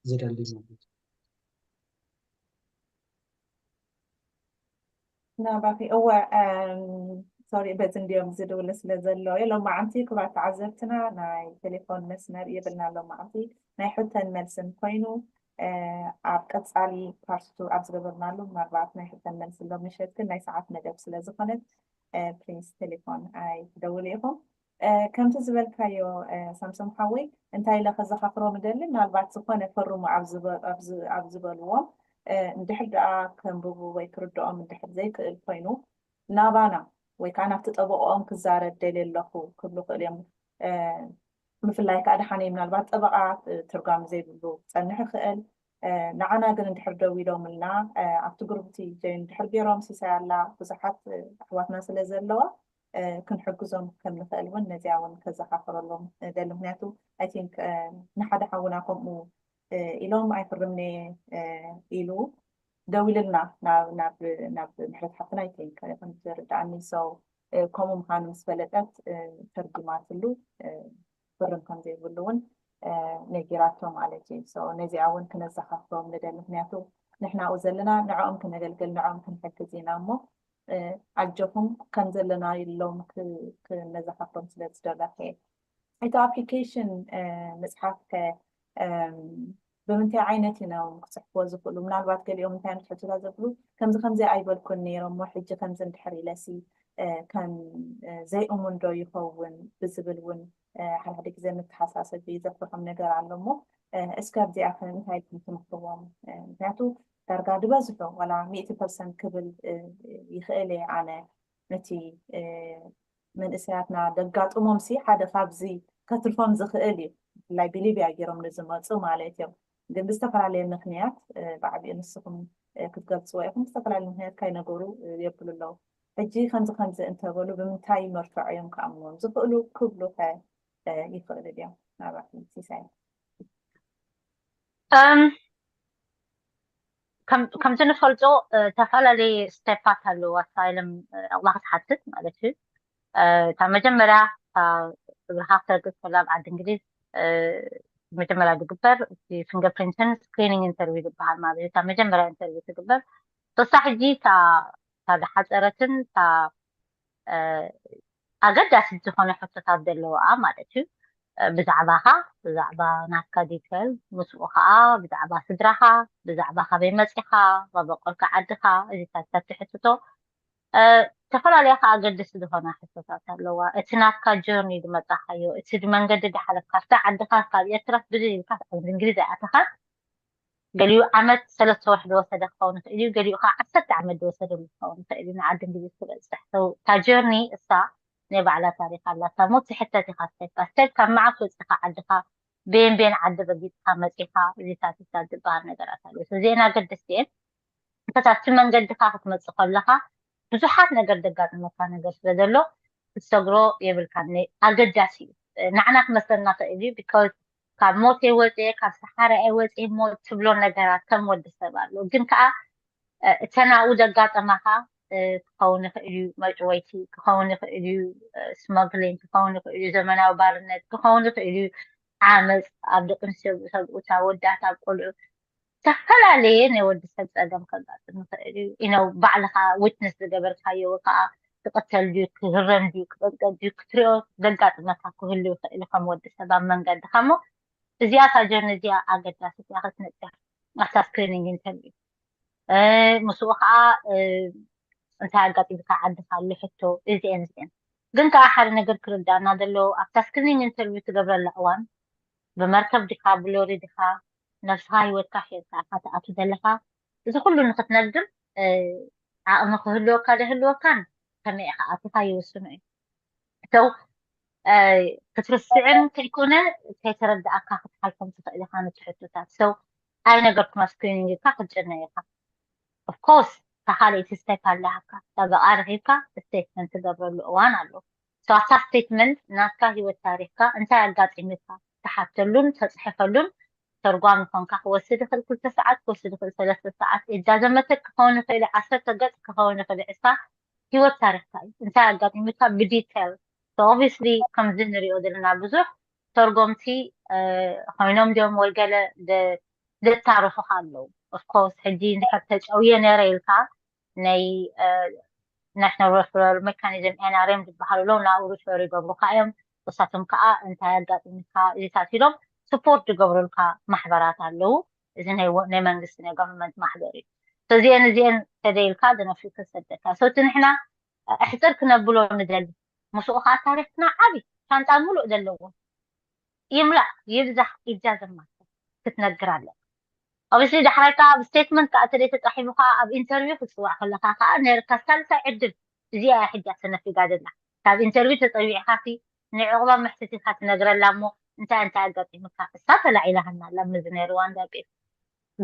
ዝደሊ ማለት እዩ። ናባኺ እወ ሶሪ በዚ እንዲዮም ዝድውለ ስለ ዘሎ ሎማዓንቲ ክብራት ተዓዘብትና ናይ ቴሌፎን መስመር የብልና። ሎማዓንቲ ናይ ሕተን መልስን ኮይኑ ኣብ ቀፃሊ ፓርት ቱ ኣብ ዝገበርናሉ ምናልባት ናይ ሕተን መልሲ ሎም ምሸት ግን ናይ ሰዓት መደብ ስለ ዝኾነት ፕሊስ ቴሌፎን ኣይትደውሉ ኢኹም። ከምቲ ዝበልካዮ ሳምሶም ሓወይ እንታይ ኢለ ከዘኻኽሮ ምደሊ ምናልባት ዝኾነ ፈርሙ ኣብ ዝበልዎም እንድሕር ደኣ ከንብቡ ወይ ክርድኦም እንድሕር ዘይክእል ኮይኑ ናባና ወይ ከዓ ናብቲ ጠበቆኦም ክዛረብ ደልየ ኣለኹ ክብሉ ክእል እዮም። ብፍላይ ከዓ ደሓነይ ምናልባት ጠበቃ ትርጓሚ ዘይብሉ ክፀንሕ ይኽእል። ንዓና ግን እንድሕር ደው ኢሎምልና ኣብቲ ግሩፕ እቲ ጆይን እንድሕር ገይሮም ሲሳይ ኣላ ብዙሓት ኣሕዋትና ስለ ዘለዋ ክንሕግዞም ከም ንኽእል እውን ነዚኣ እውን ከዘኻኽረሎም ደሊ። ምክንያቱ ኣይ ቲንክ ንሓደ ሓውና ከምኡ ኢሎም ኣይፍርምንየ ኢሉ ደዊልልና ናብ ምሕረት ሓፍትና ኣይ ቲንክ ከም ዝርዳእኒ ሰው ከምኡ ምዃኑ ምስ ፈለጠት ተርጉማትሉ ፍርም ከም ዘይብሉ እውን ነጊራቶ ማለት እዩ። ነዚኣ እውን ክነዘኻኽሮም ንደሊ። ምክንያቱ ንሕናኡ ዘለና ንዕኦም ክነገልግል ንዕኦም ክንሕግዝ ኢና እሞ ኣጆኹም ከም ዘለና ኢሎም ክነዘኻኽሮም ስለ ዝደለኹ እየ። እቲ ኣፕሊኬሽን ምፅሓፍ ከ ብምንታይ ዓይነት እዮም ክፅሕፍዎ ዝኽእሉ? ምናልባት ገሊኦም እንታይ ዓይነት ሕቶታት ዘብሉ ከምዚ ከምዚ ኣይበልኩን ነይረ እሞ ሕጂ ከምዚ እንድሕር ኢለሲ ከም ዘይእሙን ዶ ይኸውን ብዝብል እውን ሓደ ሓደ ግዜ መተሓሳሰቢ ዘፍርሖም ነገር ኣሎ እሞ እስኪ ኣብዚኣ ከ እንታይ ኢልኩም ትምክርዎም? ምክንያቱ ዳርጋ ዝበዝሑ ዋላ ሚእቲ ፐርሰንት ክብል ይኽእል እየ ኣነ ነቲ መንእሰያትና ደጋጥሞም ሲ ሓደ ካብዚ ከትርፎም ዝኽእል እዩ። ብፍላይ ብሊብያ ገይሮም ንዝመፁ ማለት እዮም። ግን ብዝተፈላለየ ምክንያት ብዓቢኡ ንስኹም ክትገልፅዎ ኢኹም ብዝተፈላለየ ምክንያት ካይነገሩ የብሉ ኣለዉ። ሕጂ ከምዚ ከምዚ እንተበሉ ብምንታይ መርትዖ እዮም ክኣምንዎም ዝኽእሉ ክብሉ ከ ይኽእሉ ድዮም? ናባኺ ሲሳይ። ከምዚ ንፈልጦ ዝተፈላለዩ ስቴፓት ኣለዉ ኣሳይለም ኣቕላ ክትሓትት ማለት እዩ። እታ መጀመርያ እታ እግርኻ ክተርግፅ ከላ ኣብ ዓዲ እንግሊዝ መጀመርያ ዝግበር ፊንገር ፕሪንትን ስክሪኒንግ ኢንተርቪው ዝበሃል ማለት እዩ። እታ መጀመርያ ኢንተርቪው ትግበር ተወሳ ሕጂ እታ ዝሓፀረትን እታ ኣገዳሲ ዝኾነ ሕቶታት ዘለዋ ማለት እዩ። ብዛዕባኻ፣ ብዛዕባ ናትካ ዲቴል፣ ምስኡ ከዓ ብዛዕባ ስድራኻ፣ ብዛዕባ ካበይ መፂኻ፣ መበቆልካ ዓድኻ፣ እዚታት ትሕትቶ። ዝተፈላለያ ከዓ ኣገደስቲ ዝኾና ሕቶታት ኣለዋ። እቲ ናትካ ጆርኒ ዝመፃኻዮ፣ እቲ መንገዲ ዝሓለፍካ፣ ኣብታ ዓድኻ ካብ ኤርትራ ብድል ኢልካ ኣብ እንግሊዝ ኣይኣተኻን። ገሊኡ ዓመት ሰለስተ ወርሒ ዝወሰደ ክኸውን ይኽእል እዩ፣ ገሊኡ ከዓ ዓሰርተ ዓመት ዝወሰደ ክኸውን ይኽእል እዩ ንዓዲ እንግሊዝ ክበፅሕ። እታ ጆርኒ እሳ ናይ ባዕላ ታሪክ ኣላታ እሞ ትሕተት ኢኻ። ስቴፕ ባይ ስቴፕ ካብ መዓስ ወፂኻ ዓድኻ፣ ቤን ቤን ዓዲ ረጊፅካ መፂኻ፣ እዚታት እዚታት ዝበሃል ነገራት ኣሎ። እዚአን ኣገደስቲ እየን። እንተታብቲ መንገድኻ ክትመፅእ ከለኻ ብዙሓት ነገር ዘጋጥመካ ነገር ስለ ዘሎ ክትሰግሮ የብልካን። ኣገዳሲ እዩ። ንዓና ክመስለና ክእል እዩ። ቢካዝ ካብ ሞት ወፅኤ ካብ ሰሓራ ወፅኤ ሞ ትብሎ ነገራት ከም ወዲ ሰብ ኣሎ። ግን ከዓ እተን ኣብኡ ዘጋጠማኻ ክኸውን ይኽእል እዩ፣ መጭወይቲ ክኸውን ይኽእል እዩ፣ ስመግሊንግ ክኸውን ይኽእል እዩ፣ ዘመናዊ ባርነት ክኸውን ይኽእል እዩ፣ ዓመፅ ኣብ ደቂ ኣንስትዮ፣ ሰብኡት፣ ኣወዳት፣ ኣብ ቆልዑ ዝተፈላለየ ናይ ወዲ ሰብ ፀገም ከጋጥም ይኽእል እዩ። ኢነው ባዕልኻ ዊትነስ ዝገበርካዮ ወይ ከዓ ክቕተል ድዩ ክህረም ድዩ ክጠንቀ ድዩ ክትሪኦ ዘጋጥመካ ክህሉ ይኽእል እዩ ከም ወዲ ሰብ ኣብ መንገድኻ እሞ እዚኣ እታ ጆርኒ እዚኣ ኣገዳሲት እያ ክትነጥፍ ኣብታ ስክሪኒንግ ኢንተርቪው ምስኡ ከዓ እንታይ ኣጋጢምካ ዓድካ ኣሎ ሕቶ እዚአን እዚአን ግን ከዓ ሓደ ነገር ክርዳእና ዘለዎ ኣብታ ስክሪኒንግ ኢንተርቪው ትገብረላ እዋን ብመርከብ ድካ ብሎሪ ድካ ነብስካ ሂወትካ ሸጥካ ኢካ ትኣቱ ዘለካ እዚ ኩሉ ንክትነግር ዓቅሚ ክህልወካ ደህልወካን ከመይ ኢካ ኣቲካ ይውስኖ እዩ ሰው ክትርስዕን ከይኮነ ከይተረዳእካ ክትሓልፎም ትኽእል ኢካ ነቲ ሕቶታት ሰው ኣይነገርኩም ኣብ ስክሪኒንግ ኢልካ ክትጭነ ኢካ ኦፍኮርስ እታ ካልኣይቲ ስቴፕ ኣለሃካ ጠበቃ ረኪብካ ስቴትመንት ትገብረሉ እዋን ኣሎ ኣብታ ስቴትመንት ናትካ ሂወት ታሪክካ እንታይ ኣጋጢምካ ትሓተሉን ተፅሕፈሉን ተርጓሚ ኮንካ ክወስድ ይኽእል ክልተ ሰዓት ክወስድ ይኽእል ሰለስተ ሰዓት እጃዘመተክ ክኸውን ይኽእል ዓሰርተ ገፅ ክኸውን ይኽእል ዕስራ ሂወት ታሪክካ እዩ እንታይ ኣጋጢምካ ብዲቴል ኦብቪስሊ ከምዚ ንሪኦ ዘለና ብዙሕ ተርጎምቲ ኮይኖም ድዮም ወይ ገለ ዘታርፉካ ኣለዉ ኦፍኮርስ ሕጂ እንድሕር ተጨውየ ነረ ኢልካ ናይ ናሽናል ሬፈራል ሜካኒዝም ኤንኣርኤም ዝበሃሉ ኣለዉ ናብኡ ሪፈር ይገብሩካ እዮም እሳቶም ከዓ እንታይ ኣጋጢምካ እዚታት ኢሎም ስፖርት ዝገብሩልካ ማሕበራት ኣለዉ እዚ ናይ መንግስቲ ናይ ገቨርንመንት ማሕበር እዩ እዚአን እዚአን ተደይልካ ዘነፊ ክሰደካ ሰውቲ ንሕና ኣሕፅር ክነብሎ ንደሊ ምስኡ ከዓ ታሪክና ዓብይ ሻንጣ ሙሉእ ዘለዎ ይምላእ ይብዛሕ ኢጃዘማት ክትነግር ኣለካ ኦብስሊ ዳሕራይ ከዓ ኣብ ስቴትመንት ከዓ ተደይ ተፃሒፉ ከዓ ኣብ ኢንተርቪው ክትፅዋዕ ከለካ ከዓ ነርካ ሳልሳይ ዕድል እዚኣ ሕጃ ተነፊጋ ዘላ ካብ ኢንተርቪው ተፀዊዕካ ሲ ንዕቑባ መሕትቲካ ትነግረላ እሞ እንታይ እንታይ ኣጋጢሙካ እሳ ተላዒላሃና ኣላ ምዚ ናይ ሩዋንዳ ቤት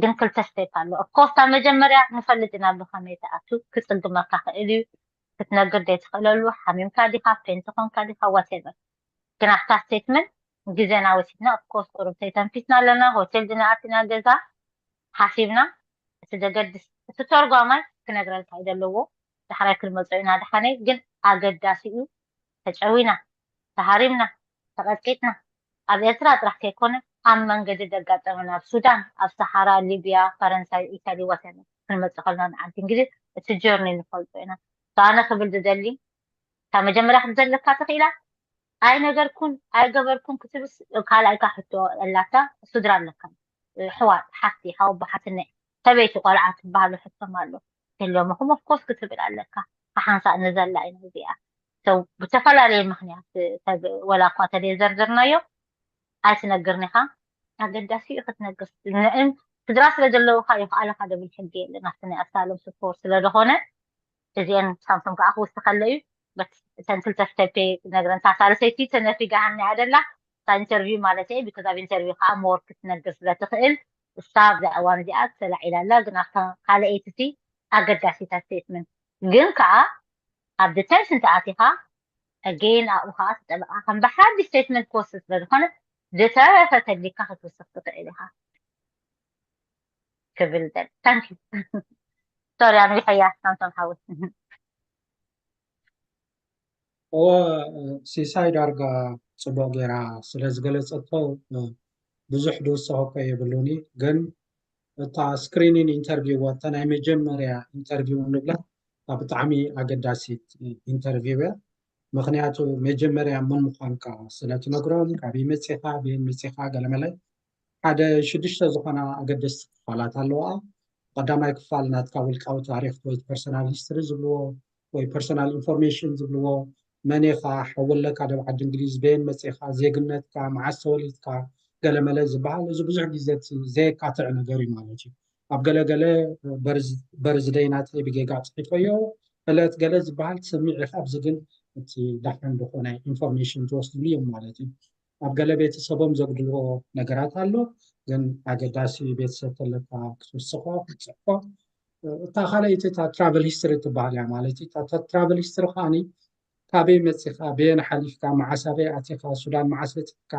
ግን ክልተ ስቴፕ ኣሎ ኦፍኮርስ ካብ መጀመርያ ንፈልጥ ኢና ብከመይ ተኣቱ ክፅግመካ ክእል እዩ ክትነግር ዘይትኽእለሉ ሓሚምካ ዲኻ ፔን ተኾንካ ዲኻ ዋቴቨር ግን ኣብታ ስቴትመንት ግዜና ወሲድና ኦፍኮርስ ቁሩብ ተይተንፊስና ኣለና ሆቴል ድና ኣቲና ገዛ ሓሲብና እቲ ዘገድስ እቲ ተርጓማይ ክነግረልካ እዩ ዘለዎ ዳሕራይ ክንመፅኦ ኢና ድሓነይ ግን ኣገዳሲ እዩ ተጨዊና ተሃሪምና ተቐጥቂጥና ኣብ ኤርትራ ጥራሕ ከይኮነ ኣብ መንገዲ ዘጋጠመና ኣብ ሱዳን ኣብ ሰሓራ ሊብያ ፈረንሳይ ኢታሊ ወተነ ክንመፅእ ከለና ንዓዲ እንግሊዝ እቲ ጆርኒ ንፈልጦ ኢና ኣነ ክብል ዝደሊ ካብ መጀመርያ ክትዘለካ ትኽኢላ ኣይነገርኩን ኣይገበርኩን ክትብስ ካልኣይካ ሕቶ ኣላታ ስድራ ኣለካ ሕዋት ሓፍቲ ሓወቦ ሓትነ ሰበይቲ ቆልዓ ትበሃሉ ሕቶም ኣሎ ክህልዮም ኹም ኦፍኮርስ ክትብል ኣለካ ሓንሳእ ንዘላ ኢና እዚኣ ብተፈላለየ ምክንያት ሰብ ወላ እኳ ተደዘርዘርናዮ ኣይትነግርን ኢኻ ኣገዳሲ እዩ ክትነግር ንዕን ስድራ ስለ ዘለውካ ይኽኣለካ ደብል ሕጊ የለን ኣብቲ ናይ ኣሳሎም ስፖርት ስለ ዝኾነ እዚአን ሳምሶም ከዓ ክውስኸለ እዩ እተን ክልተ ስቴፕ ነግረን እታ ሳልሰይቲ ተነፊጋሃኒ ኣደላ እታ ኢንተርቪው ማለት እየ ቢኮዝ ኣብ ኢንተርቪው ከዓ ሞር ክትነግር ስለ ትኽእል እሳ ኣብዛ እዋን እዚኣ ተላዒላ ኣላ ግን ኣብታ ካልአይቲ ሲ ኣገዳሲታ ስቴትመንት ግን ከዓ ኣብ ዲቴልስ እንተኣቲኻ ኣጌን ኣብኡ ከዓ ተጠበቃ ከም ብሓዲ ስቴትመንት ክወስድ ስለ ዝኾነ ዝተረፈ ተድሊካ ክትውስኽ ትኽእል ኢኻ ክብል ደል ታንኪ ሶሪ ኣንዊሐያ ሳምሶም ሓወይ እወ ሲሳይ ዳርጋ ፅቡቅ ገይራ ስለ ዝገለፀቶ ብዙሕ ድውስኮ የብሉኒ ግን እታ ስክሪኒን ኢንተርቪው እተ ናይ መጀመርያ ኢንተርቪው ንብላ ብጣዕሚ ኣገዳሲት ኢንተርቪው እያ ምኽንያቱ መጀመርያ መን ምዃንካ ስለ ትነግሮም፣ ካበይ መጺኻ፣ በየን መጺኻ፣ ገለመለ ሓደ ሽዱሽተ ዝኾና ኣገደስቲ ክፋላት ኣለዋ። ቀዳማይ ክፋል ናትካ ውልቃዊ ታሪኽ ወይ ፐርሰናል ሂስትሪ ዝብልዎ ወይ ፐርሰናል ኢንፎርሜሽን ዝብልዎ፣ መን ኢኻ፣ ሓወለካ ደብ ዓዲ እንግሊዝ፣ በየን መጺኻ፣ ዜግነትካ፣ መዓስ ተወሊድካ፣ ገለመለ ዝበሃል፣ እዚ ብዙሕ ግዜ እቲ ዘየካትዕ ነገር እዩ ማለት እዩ። ኣብ ገለገለ በርዝደይ ናተይ ብጌጋ ጽሒፈዮ ዕለት ገለ ዝበሃል ትሰሚዕ ኢኻ፣ ኣብዚ ግን እቲ ዳሕን ዝኾነ ኢንፎርሜሽን ዝወስድሉ እዮም ማለት እዩ። ኣብ ገለ ቤተሰቦም ዘጉድልዎ ነገራት ኣሎ፣ ግን ኣገዳሲ ቤተሰብ ተለካ ክትውስኾ ክትፅሕፎ። እታ ካልኣይቲ እታ ትራቨል ሂስትሪ ትበሃል እያ ማለት እዩ። እታ ትራቨል ሂስትሪ ከዓኒ ካበይ መፂኻ፣ በየን ሓሊፍካ፣ መዓስ ኣበይ ኣቲኻ፣ ሱዳን መዓስ በፂሕካ፣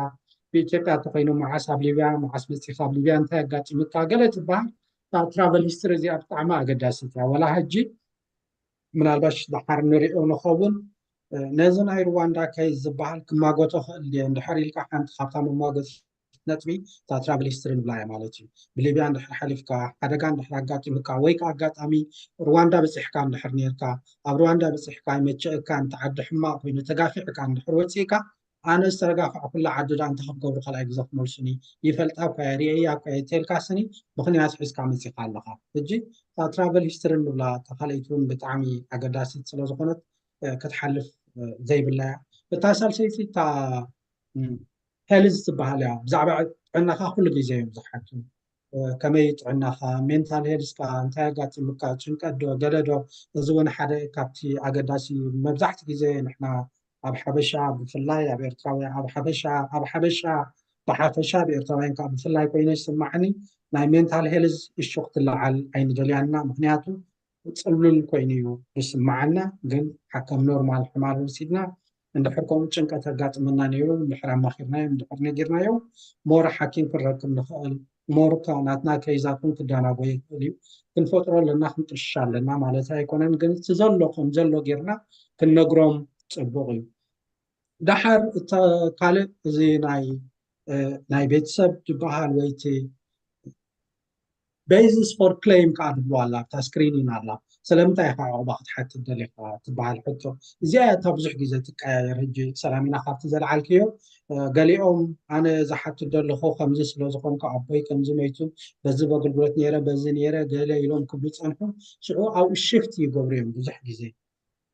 ብኢትዮጵያ እንተኾይኑ መዓስ ኣብ ሊብያ፣ መዓስ መፂኻ ኣብ ሊብያ እንታይ ኣጋጢሙካ፣ ገለ ትበሃል። እታ ትራቨል ሂስትሪ እዚኣ ብጣዕሚ ኣገዳሲት እያ። ወላ ሕጂ ምናልባሽ ደሓር ንሪኦ ንኸውን። ነዚ ናይ ሩዋንዳ ከይስ ዝበሃል ክማጎቶ ክእል ድየ እንድሕር ኢልካ ሓንቲ ካብታ መማጎቲ ነጥቢ እታ ትራቨል ሂስትሪ ንብላ እያ ማለት እዩ። ብሊብያ እንድሕር ሓሊፍካ፣ ሓደጋ እንድሕር ኣጋጢሙካ፣ ወይ ከዓ ኣጋጣሚ ሩዋንዳ በፂሕካ እንድሕር ነርካ፣ ኣብ ሩዋንዳ በፂሕካ ይመቸእካ፣ እንተ ዓዲ ሕማቕ ኮይኑ ተጋፊዕካ እንድሕር ወፂእካ፣ ኣነ ዝተረጋፋዕኩላ ዓዲ ደኣ እንታይ ክገብሩ ካልኣይ ግዜ ክመልሱኒ? ይፈልጣ እኳ እየ፣ ርእየያ እኳ እየ፣ ተልካ ስኒ ምኽንያት ሒዝካ መፂኻ ኣለኻ። ሕጂ እታ ትራቨል ሂስትሪ ንብላ እታ ካልኣይቲ እውን ብጣዕሚ ኣገዳሲት ስለ ዝኾነት፣ እ፣ ክትሓልፍ፣ እ፣ ዘይብላ እያ። እታ ሳልሰይቲ እታ፣ እም፣ ሄልዝ ትበሃል እያ። ብዛዕባ ጥዕናኻ ኩሉ ግዜ እዮም ዝሓቱ። እ፣ ከመይ ጥዕናኻ፣ ሜንታል ሄልዝካ፣ እንታይ ኣጋጢሙካ፣ ጭንቀት ዶ፣ ገለ ዶ? እዚ እውን ሓደ ካብቲ ኣገዳሲ እዩ። መብዛሕቲ ግዜ ንሕና ኣብ ሓበሻ ብፍላይ ኣብ ኤርትራውያን፣ ኣብ ሓበሻ፣ ኣብ ሓበሻ ብሓፈሻ፣ ኣብ ኤርትራውያን ከዓ ብፍላይ ኮይኑ ይስማዓኒ። ናይ ሜንታል ሄልዝ እሹ ክትለዓል ኣይንደልያና፣ ምኽንያቱ ጽሉል ኮይኑ እዩ ዝስማዓና። ግን ከም ኖርማል ሕማም ወሲድና፣ እንድሕር ከምኡ ጭንቀት ኣጋጥመና ነይሩ፣ እንድሕር ኣማኺርናዮም፣ እንድሕር ነጊርናዮም፣ ሞር ሓኪም ክንረክብ ንኽእል፣ ሞር እታ ናትና ከይዛት እውን ክደናጎ ይኽእል እዩ። ክንፈጥሮ ኣለና፣ ክንጥሽሽ ኣለና ማለት ኣይኮነን። ግን እቲ ዘሎ ከም ዘሎ ጌርና ክንነግሮም ጽቡቕ እዩ። ደሓር እታ ካልእ እዚ ናይ፣ እ፣ ናይ ቤተሰብ ዝበሃል ወይ እቲ ቤዝስ ፎር ክሌም ከዓ ትብሎ ኣላ፣ ኣብታ ስክሪን ኢና ኣላ። ስለምንታይ ኢኻ ዕቑባ ክትሓትት ደሊኻ ትበሃል ሕቶ። እዚኣ እያ እታ ብዙሕ ግዜ ትቀያየር። ሕጂ ሰላሚና ካብቲ ዘልዓልክዮ፣ እ፣ ገሊኦም ኣነ ዝሓትት ደለኹ ከምዚ ስለ ዝኾንኩ ኣቦይ ከምዚ መይቱ፣ በዚ በገልግሎት ነይረ፣ በዚ ነይረ፣ ገለ ኢሎም ክብሉ ጸንሑ። ሽዑ ኣብኡ ሽፍት ይገብሩ እዮም ብዙሕ ግዜ።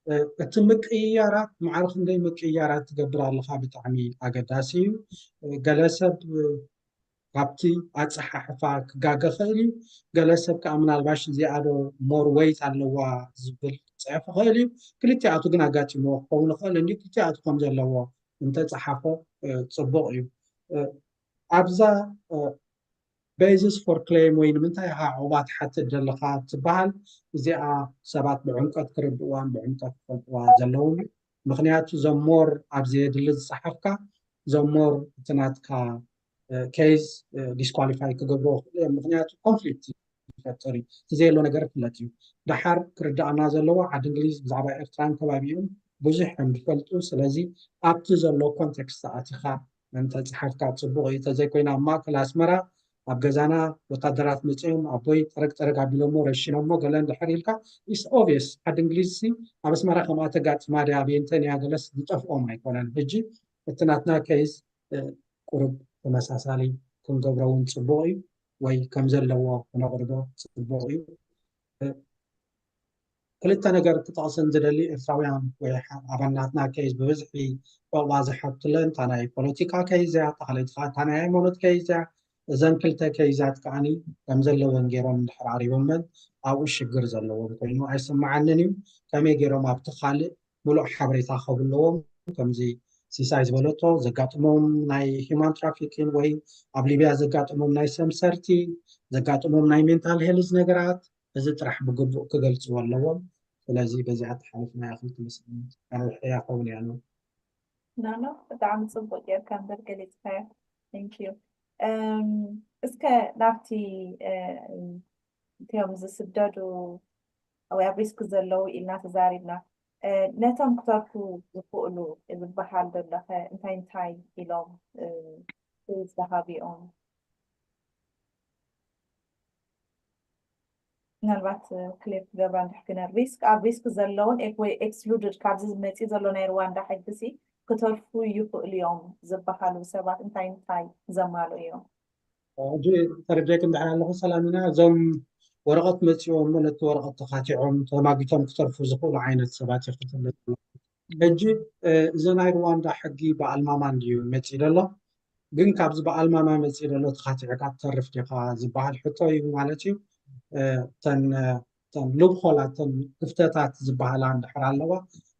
እ፣ እቲ ምቅይያራት፣ ማዕረ ክንደይ ምቅይያራት ትገብር ኣለኻ ብጣዕሚ ኣገዳሲ እዩ። እ፣ ገለ ሰብ፣ እ፣ ካብቲ ኣጸሓሕፋ ክጋገ ኽእል እዩ። ገለ ሰብ ከኣ ምናልባሽ እዚኣ ዶ ሞር ወይት ኣለዋ ዝብል ክጽሕፍ ኽእል እዩ። ክልቲኣቱ ግን ኣጋጢምዎ ክኸውን ይኽእል እንዲ ክልቲኣቱ ከም ዘለዎ እንተጸሓፎ፣ እ፣ ጽቡቕ እዩ። እ፣ ኣብዛ፣ እ፣ ቤዝስ ፎር ክሌም ወይ ንምንታይ ኢኻ ዕቑባ ትሓትት ዘለኻ ትበሃል፣ እዚኣ ሰባት ብዕምቀት ክርድእዋን ብዕምቀት ክፈልጥዋ ዘለዎም እዩ። ምኽንያቱ ዘሞር ኣብ ዘየድሊ ዝጸሓፍካ፣ ዘሞር እቲ ናትካ፣ እ፣ ኬዝ፣ እ፣ ዲስኳሊፋይ ክገብርዎ ይኽእሉ እዮም። ምኽንያቱ ኮንፍሊክት ይፈጥር እዩ። እቲ ዘየሎ ነገር ይፍለጥ እዩ። ደሓር ክርድኣና ዘለዎ ዓዲ እንግሊዝ ብዛዕባ ኤርትራን ከባቢኡን ብዙሕ እዮም ዝፈልጡ። ስለዚ ኣብቲ ዘሎ ኮንቴክስት ኣቲኻ እንተጸሓፍካ ጽቡቕ እዩ። እንተዘይኮይኑ ኣብ ማእከል ኣስመራ ኣብ ገዛና ወታደራት መጺኦም ኣቦይ ጠረግ ጠረግ ኣቢሎሞ ረሺኖሞ ገለ እንድሕር ኢልካ፣ ኢስ ኦብቪየስ ዓዲ እንግሊዝ ሲ ኣብ ኣስመራ ከምኣ ተጋጢማ ድያ፣ ኣበየንተን እያ ገለስ ዝጠፍኦም ኣይኮነን። ሕጂ እቲ ናትና ኬዝ፣ እ፣ ቁሩብ ተመሳሳሊ ክንገብሮ እውን ጽቡቕ እዩ፣ ወይ ከም ዘለዎ ክነቕርቦ ጽቡቕ እዩ። እ፣ ክልተ ነገር ክጠቕስን ዝደሊ፣ ኤርትራውያን ወይ ሓ-፣ ኣባል ናትና ኬዝ ብብዝሒ ዕቑባ ዝሓቱለን፣ እታ ናይ ፖለቲካ ኬዝ እያ፣ እታ ካልኣይቲ ከኣ እታ ናይ ሃይማኖት ኬዝ እያ። እዘን ክልተ ኬዛት ከኣኒ ከም ዘለወን ገይሮም እንድሕር ኣቕሪቦመን፣ ኣብኡ ሽግር ዘለዎም ኮይኑ ኣይስምዓንን እዩ። ከመይ ገይሮም ኣብቲ ካልእ ምሉእ ሓበሬታ ክህቡ ኣለዎም። ከምዚ ሲሳይ ዝበለቶ፣ ዘጋጥሞም ናይ ሂማን ትራፊኪን ወይ ኣብ ሊብያ ዘጋጥሞም ናይ ሰምሰርቲ፣ ዘጋጥሞም ናይ ሜንታል ሄልዝ ነገራት፣ እዚ ጥራሕ ብግቡእ ክገልጽዎ ኣለዎም። ስለዚ በዚኣ ተሓሊፍና ይኽእል ትመስለኒ። ኣነ ውሕያ ክኸውን እያ ነው። ኖ፣ ኖ፣ ብጣዕሚ ጽቡቕ ጌርካ እምበር ገሊጽካዮ። Thank you። እም፣ እስከ ናብቲ፣ እ፣ እም፣ እቲኦም ዝስደዱ ወይ ኣብ ሪስክ ዘለዉ ኢልና ተዛሪብና። እ፣ ነቶም ክተርፉ ዝኽእሉ ዝበሃል ዘሎ ኸ እንታይ እንታይ ኢሎም፣ እ፣ ዝተሃቢኦም? ምናልባት ክሌር ክገብራ እንድሕር ግነ ሪስክ ኣብ ሪስክ ዘለውን ወይ ኤክስሉድድ ካብዚ ዝመፅእ ዘሎ ናይ ሩዋንዳ ሕግሲ ክተርፉ ይኽእሉ እዮም ዝበሃሉ ሰባት እንታይ እንታይ ዘማሉ እዮም? ሕጂ ተረዲእኪ እንድሕር ኣለኹ ሰላሚና፣ እዞም ወረቐት መፂኦም ነቲ ወረቐት ተኻቲዖም ተማጊቶም ክተርፉ ዝኽእሉ ዓይነት ሰባት ይኽተለ። ሕጂ እዚ ናይ ሩዋንዳ ሕጊ በኣልማማ እንድዩ መፂእ ዘሎ፣ ግን ካብዚ በኣልማማ መፂእ ዘሎ ተኻቲዕካ ትተርፍ ዲኻ ዝበሃል ሕቶ እዩ ማለት እዩ። እተን ሉብሆላት እተን ክፍተታት ዝበሃላ እንድሕር ኣለዋ፣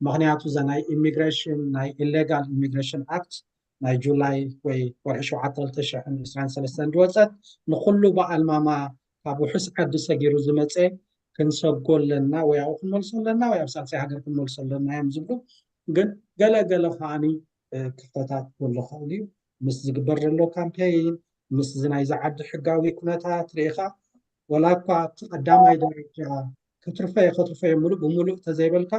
ምክንያቱ እዛ ናይ ኢሚግሬሽን ናይ ኢሌጋል ኢሚግሬሽን ኣክት ናይ ጁላይ ወይ ወርሒ ሸውዓተ ክልተ ሽሕን ዕስራን ሰለስተን ዝወፀት ንኩሉ በኣልማማ ካብ ውሑስ ዓዲ ሰጊሩ ዝመፀ ክንሰጎ ኣለና ወይ ኣብኡ ክንመልሶ ኣለና ወይ ኣብ ሳልሳይ ሃገር ክንመልሶ ኣለና እዮም ዝብሉ። ግን ገለ ገለ ከዓኒ ክፍተታት ክህሉ ይኽእል እዩ። ምስ ዝግበር ዘሎ ካምፔይን ምስ እዚ ናይዚ ዓዲ ሕጋዊ ኩነታት ርኢኻ ወላ እኳ ኣብቲ ቀዳማይ ደረጃ ከትርፈዮ ከትርፈዮ ሙሉእ ብሙሉእ ተዘይበልካ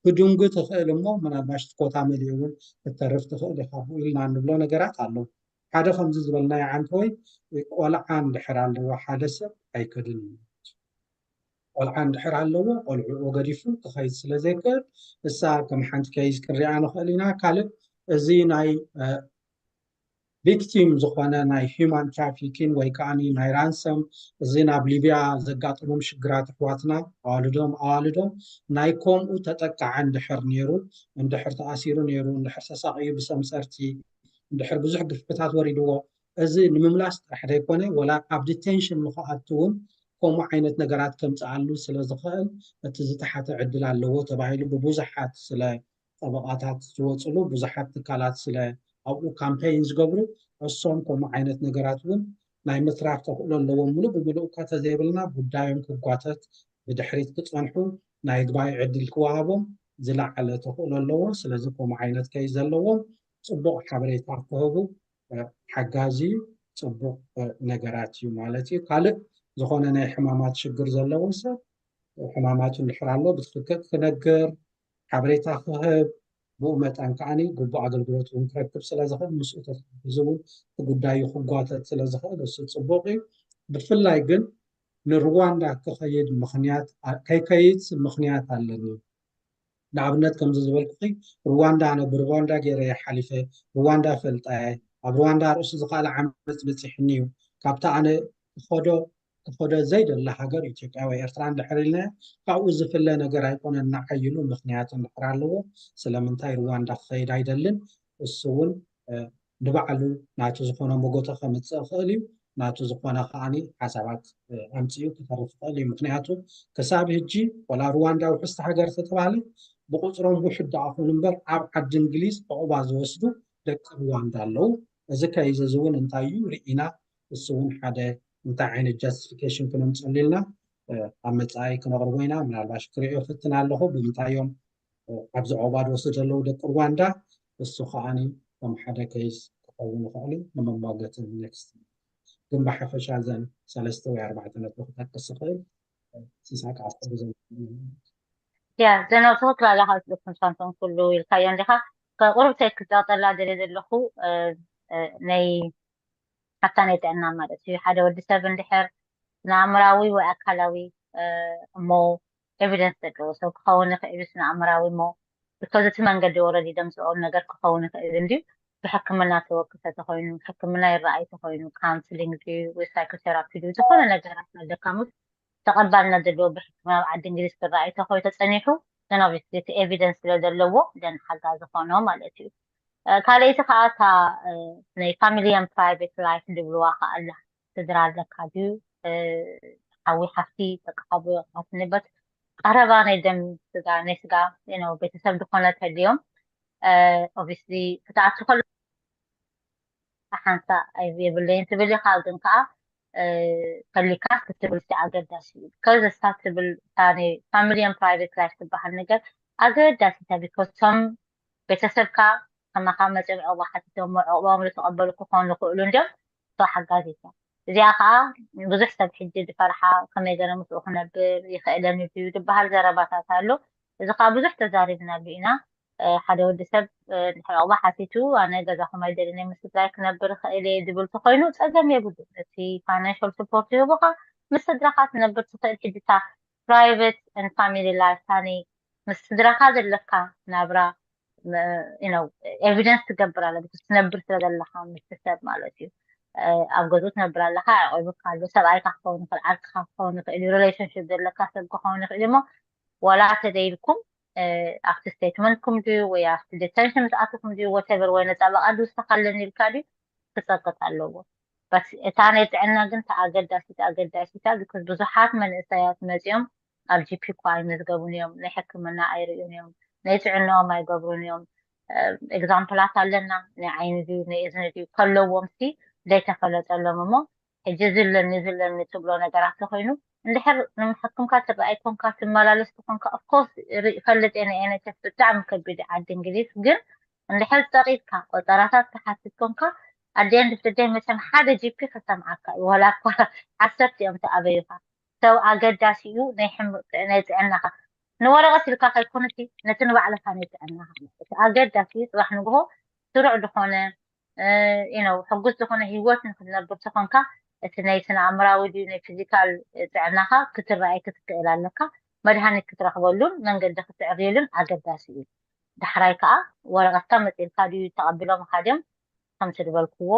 ክድንጉ ትኽእል እሞ ምናልባሽ ኮታ መሊኡ እውን ክትተርፍ ትኽእል ኢኻ ብኡ ኢልና እንብሎ ነገራት ኣሎ። ሓደ ከምዚ ዝበልናዮ ዓንተወይ ቆልዓ እንድሕር ኣለዎ ሓደ ሰብ ኣይከድን እዩ። ቆልዓ እንድሕር ኣለዎ ቆልዕኡ ገዲፉ ክኸይድ ስለ ዘይክእል እሳ ከም ሓንቲ ከይዝ ክንሪኣ ንኽእል ኢና። ካልእ እዚ ናይ ቪክቲም ዝኾነ ናይ ሂማን ትራፊኪን ወይ ከዓ ናይ ራንሰም እዚ ናብ ሊቢያ ዘጋጠሞም ሽግራት ኣሕዋትና ኣዋልዶም ኣዋልዶም ናይ ከምኡ ተጠቃዐ እንድሕር ነይሩ እንድሕር ተኣሲሩ ነይሩ እንድሕር ተሳቂዩ ብሰምፀርቲ እንድሕር ብዙሕ ግፍዕታት ወሪድዎ እዚ ንምምላስ ጥራሕ ዘይኮነ ወላ ኣብ ዲቴንሽን ንክኣቱ እውን ከምኡ ዓይነት ነገራት ከምፅኣሉ ስለ ዝኽእል እቲ ዝተሓተ ዕድል ኣለዎ ተባሂሉ ብብዙሓት ስለ ጠበቓታት ዝወፅሉ ብዙሓት ትካላት ስለ ኣብኡ ካምፔይን ዝገብሩ እሶም ከምኡ ዓይነት ነገራት እውን ናይ ምትራፍ ተኽእሎ ኣለዎም። ሙሉእ ብምሉእ እኳ ተዘይብልና ጉዳዮም ክጓተት ብድሕሪት ክፀንሑ ናይ ግባይ ዕድል ክወሃቦም ዝለዓለ ተኽእሎ ኣለዎ። ስለዚ ከምኡ ዓይነት ከይ ዘለዎም ፅቡቕ ሓበሬታ ክህቡ ሓጋዚ እዩ። ፅቡቅ ነገራት እዩ ማለት እዩ። ካልእ ዝኾነ ናይ ሕማማት ሽግር ዘለዎ ሰብ ሕማማቱ እንድሕር ኣሎ ብትክክል ክነግር ሓበሬታ ክህብ ብኡ መጠን ከዓኒ ግቡእ ኣገልግሎት እውን ክረክብ ስለዝኽእል ምስኡ ተተሓሒዙ እውን እቲ ጉዳዩ ክጓተት ስለዝኽእል እሱ ፅቡቅ እዩ። ብፍላይ ግን ንሩዋንዳ ክኸይድ ምኽንያት ከይከይድ ምኽንያት ኣለኒ። ንኣብነት ከምዚ ዝበልኩኺ ሩዋንዳ ኣነ ብሩዋንዳ ገይረ እየ ሓሊፈ፣ ሩዋንዳ ፈልጣ እየ፣ ኣብ ሩዋንዳ ርእሱ ዝኸኣለ ዓመፅ በፂሕኒ እዩ፣ ካብታ ኣነ ክኸዶ ክኸዶ ዘይደሊ ሃገር ኢትዮጵያ ወይ ኤርትራ እንድሕር ኢልና ካብኡ ዝፍለ ነገር ኣይኮነን ንዓይ ኢሉ ምኽንያት እንድሕር ኣለዎ ስለምንታይ ሩዋንዳ ክኸይድ ኣይደልን እሱ እውን ንባዕሉ ናቱ ዝኾነ መጎተ ከምፅእ ይኽእል እዩ ናቱ ዝኾነ ከዓኒ ሓሳባት ኣምፅኡ ክተርፍ ይኽእል እዩ ምክንያቱ ክሳብ ሕጂ ወላ ሩዋንዳ ውሕስቲ ሃገር ተተባህለ ብቁፅሮም ውሕድ ደኣ ኹን እምበር ኣብ ዓዲ እንግሊዝ ዕቑባ ዝወስዱ ደቂ ሩዋንዳ ኣለዉ እዚ ከይዚ እዚ እውን እንታይ እዩ ርኢና እሱ እውን ሓደ እንታይ ዓይነት ጃስቲፊኬሽን ክነምፀሉ ኢልና ኣብ መፃኢ ክነቕርቦ ኢና ምናልባሽ ክሪኦ ፍትን ኣለኹ ብምንታይ እዮም ኣብዚ ዕቑባ ዝወስዱ ዘለዉ ደቂ ሩዋንዳ እሱ ከዓኒ ከም ሓደ ከይስ ክኸውን ይኽእል እዩ ንመሟገትን ኔክስት ግን ብሓፈሻ እዘን ሰለስተ ወይ ኣርባዕተ ነጥቢ ክጠቅስ ይኽእል ሲሳቅ ኣፍቅዱ ዘን ያ ዘነብስኹ ትላላ ካብ ስልኩም ሳንቶም ኩሉ ኢልካዮ እንዲኻ ከቁርብ ተክዛጠላ ደለ ዘለኹ ናይ ሓታ ናይ ጥዕና ማለት እዩ ሓደ ወዲ ሰብ እንድሕር ንኣእምራዊ ወይ ኣካላዊ እሞ ኤቪደንስ ዘለዎ ሰብ ክኸውን ይኽእል እዩ ንኣእምራዊ እሞ because እቲ መንገዲ ወረዲ ደምፅኦም ነገር ክኸውን ይኽእል እንድዩ ብሕክምና ተወክሰ ተኮይኑ ሕክምና ይረኣይ ተኮይኑ ካውንስሊንግ ድዩ ወይ ሳይኮቴራፒ ድዩ ዝኾነ ነገራት መደካሙት ተቐባልነት ዘለዎ ብሕክምና ኣብ ዓዲ እንግሊዝ ክረኣይ ተኮይ ተፀኒሑ ዘን ኦብቪስሊ እቲ ኤቪደንስ ስለ ዘለዎ ዘን ሓጋዚ ኾኖ ማለት እዩ ካልኣይቲ ከዓ እታ ናይ family and private life ዝብልዋ ከዓ ኣላ ስድራ ኣለካ ድዩ ሓዊ ሓፍቲ ደቂ ሓዊ ቃትንበት ቀረባ ናይ ደም ስጋ ናይ ስጋ ቤተሰብ ዝኾነ ተልዮም ኦብቪስሊ ክትኣቱ ከሎ ሓንሳ የብለይን ትብል ኢኻ ግን ከዓ ከሊካ ክትብል ኣገዳሲ እዩ ከዚ እሳ ትብል family and private life ትበሃል ነገር ኣገዳሲታ because እቶም ቤተሰብካ ከማኻ መፅኦም ዕቑባ ሓቲቶሞ ዕቑባኦም ዝተቐበሉ ክኾኑ ይኽእሉ እንዲዮም እቶ ሓጋዚት እያ እዚኣ ከዓ ብዙሕ ሰብ ሕጂ ዝፈርሓ ከመይ ገለ ምስኡ ክነብር ይኽእለኒ ድዩ ዝበሃል ዘረባታት ኣሎ እዚ ከዓ ብዙሕ ተዛሪብናሉ ኢና ሓደ ወዲ ሰብ እንድሕር ዕቑባ ሓቲቱ ኣነ ገዛኹም ኣይደልን ምስ ስድራይ ክነብር ይኽእል እየ ዝብል ተኮይኑ ፀገም የብሉ እቲ financial support ይህቡኻ ምስ ስድራኻ ትነብር ትኽእል። ሕጂ እታ private and family life ታኒ ምስ ስድራኻ ዘለካ ናብራ you know evidence ትገብር ኣለ ትነብር ስለ ዘለካ ምስ ሰብ ማለት እዩ። ኣብ ገዝኡ ትነብር ኣለካ፣ ኣዕቆብካ ኣሎ፣ ሰብኣይካ ክኸውን ይኽእል፣ ዓርክካ ክኸውን ይኽእል እዩ፣ relationship ዘለካ ሰብ ክኸውን ይኽእል እሞ ዋላ ተደይልኩም ኣብቲ statement ኩም ድዩ ወይ ኣብቲ detention ምስ ኣትኩም ድዩ whatever ወይ ነጠበቃ ድውስካ ኣለኒ ኢልካ ድዩ ክፀቅጥ ኣለዎ። እታ ናይ ጥዕና ግን ተኣገዳሲት ኣገዳሲታ because ብዙሓት መንእሰያት መፂኦም ኣብ GP እኳ ኣይመዝገቡን እዮም፣ ናይ ሕክምና ኣይርእዩን እዮም፣ ናይ ጥዕናኦም ኣይገብሩን እዮም። ኤግዛምፕላት ኣለና፣ ናይ ዓይኒ ድዩ ናይ እዝኒ ድዩ ከለዎም ሲ ዘይተፈለጠሎም እሞ ሕጂ ዝለኒ ዝለኒ ትብሎ ነገራት ተኮይኑ እንድሕር ንምሕክምካ ትረኣይ ኮንካ ትመላለስ ተኮንካ ኦፍኮርስ ፈልጥ ናይ NHS ብጣዕሚ ከቢድ ዓዲ እንግሊዝ ግን እንድሕር ፀቂጥካ ቆፀራታት ትሓትት ኮንካ ኣደን ድፍደይ መቸም ሓደ GP ክሰምዓካ እዩ ዋላ እኳ ዓሰርተ እዮም ተኣበዩካ ሰው ኣገዳሲ እዩ ናይ ጥዕናኻ ንወረቐት ኢልካ ከይኮነሲ ነቲ ንባዕልኻ ናይ ጥዕናኻ ማለት ኣገዳሲ እዩ ፅባሕ ንግሆ ስሩዕ ዝኾነ you know ሕጉስ ዝኾነ ህይወት ንክትነብር ተኾንካ እቲ ናይ ስነ ኣእምራዊ ድዩ ናይ ፊዚካል ጥዕናኻ ክትረኣይ ክትክእል ኣለካ መድሃኒት ክትረኽበሉን መንገዲ ክትዕርየሉን ኣገዳሲ እዩ ዳሕራይ ከዓ ወረቐትካ መፂልካ ድዩ ተቐቢሎም ካድዮም ከምቲ ዝበልክዎ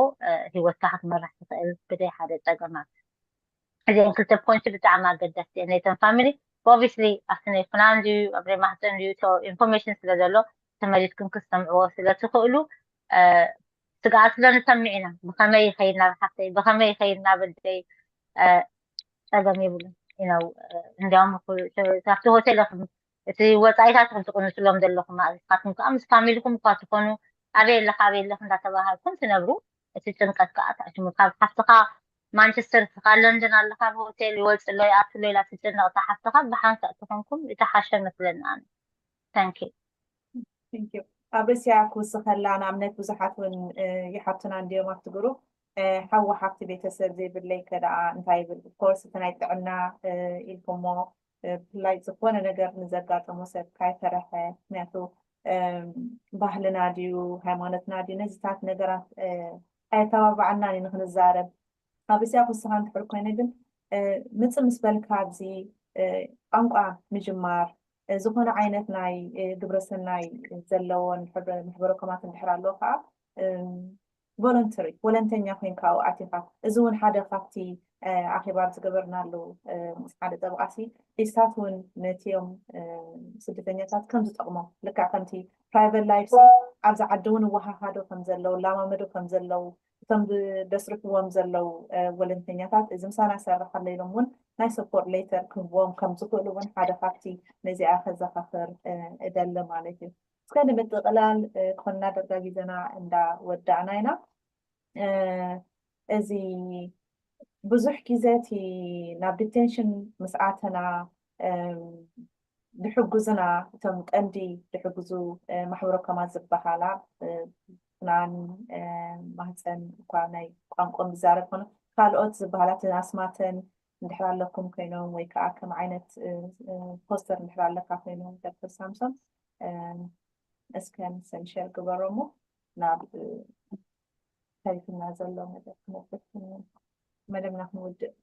ህይወትካ ክትመራሕ ትኽእል ብደይ ሓደ ፀገማት እዚን ክልተ ፖይንት ብጣዕሚ ኣገዳሲ እየን ነተን ፋሚሊ obviously ኣብቲ ናይ ፍናን ድዩ ኣብ ናይ ማህፀን ድዩ ኢንፎርሜሽን ስለ ዘሎ ተመሊስኩም ክሰምዕዎ ስለ ትኽእሉ ስግኣት ስለ ንሰምዕ ኢና ብኸመይ ይኸይድ ናብ ሓፍተይ ብኸመይ ይኸይድ ናብ ኣደይ ፀገም የብሉን you know እንዲያውም ካብቲ ሆቴል እቲ ወፃኢታት ክትቅንስሎም ዘለኹም ንስኻትኩም ከዓ ምስ ፋሚልኩም እኳ ትኾኑ ኣበይ ኣለኻ ኣበይ ኣለኽ እንዳተባሃልኩም ትነብሩ እቲ ጭንቀት ከዓ ተኣሽሙ ካብ ሓፍትኻ ማንቸስተር እስኻ ለንደን ኣለኻ ኣብ ሆቴል ይወፅእ ኣሎ ይኣቱ ኣሎ ኢላ ትጨነቕ እታ ሓፍትኻ ብሓንሳእ ተኾንኩም ዝተሓሸ መስለኒ ኣነ thank you ኣብ እስያ ክውስኸላ ንኣብነት ብዙሓት እውን ይሓቱና እንዲዮም ኣብቲ ግሩፕ ሓዊ ሓፍቲ ቤተሰብ ዘይብለይ ከደኣ እንታይ ይብል ኮርስ እቲ ናይ ጥዕና ኢልኩሞ ብፍላይ ዝኾነ ነገር ንዘጋጠሞ ሰብ ካይፈረሐ ምክንያቱ ባህልና ድዩ ሃይማኖትና ድዩ ነዚታት ነገራት ኣየተባባዓናን እዩ ንክንዛረብ ኣብ እስያ ክውስኻ እንትሕር ኮይነ ግን ምፅእ ምስ በልካ ኣብዚ ቋንቋ ምጅማር ዝኾነ ዓይነት ናይ ግብረሰናይ ዘለዎን ማሕበረ ኮማት እንድሕር ኣለዎ ከዓ ቮለንተሪ ወለንተኛ ኮይንካ ኣብኡ ኣቲኻ እዚ እውን ሓደ ካብቲ ኣኼባ ዝገበርናሉ ምስ ሓደ ጠብቓሲ ሒሳት እውን ነቲኦም ስደተኛታት ከም ዝጠቕሞም ልክዕ ከምቲ ፕራይቨት ላይፍ ኣብዚ ዓዲ እውን እወሃሃዶ ከም ዘለዉ ላማመዶ ከም ዘለዉ እቶም ደስርሕዎም ዘለዉ ወለንተኛታት እዚ ምሳና ይሰርሕ ኣሎ ኢሎም እውን ናይ ሰፖርት ሌተር ክህብዎም ከም ዝኽእሉ እውን ሓደ ካብቲ ነዚኣ ከዘኻኽር እደሊ ማለት እዩ። እስከ ንምጥቕላል ክኾንና ደርጋ ግዜና እንዳ ወዳእና ኢና። እዚ ብዙሕ ግዜ እቲ ናብ ዲቴንሽን ምስ ኣተና ዝሕግዙና እቶም ቀንዲ ዝሕግዙ ማሕበረ ኮማት ዝበሃላ ፍናን ማህፀን እኳ ናይ ቋንቋ ዝዛረብ ኮነ ካልኦት ዝበሃላ ኣስማተን እንድሕር ኣለኩም ኮይኖም ወይ ከዓ ከም ዓይነት ፖስተር እንድሕር ኣለካ ኮይኖም ዶክተር ሳምሶን እስከ ንሰን ሸር ግበሮሞ ናብ ታሪክና ዘሎ መደብ ክንወስድ መደብና ክንውድእ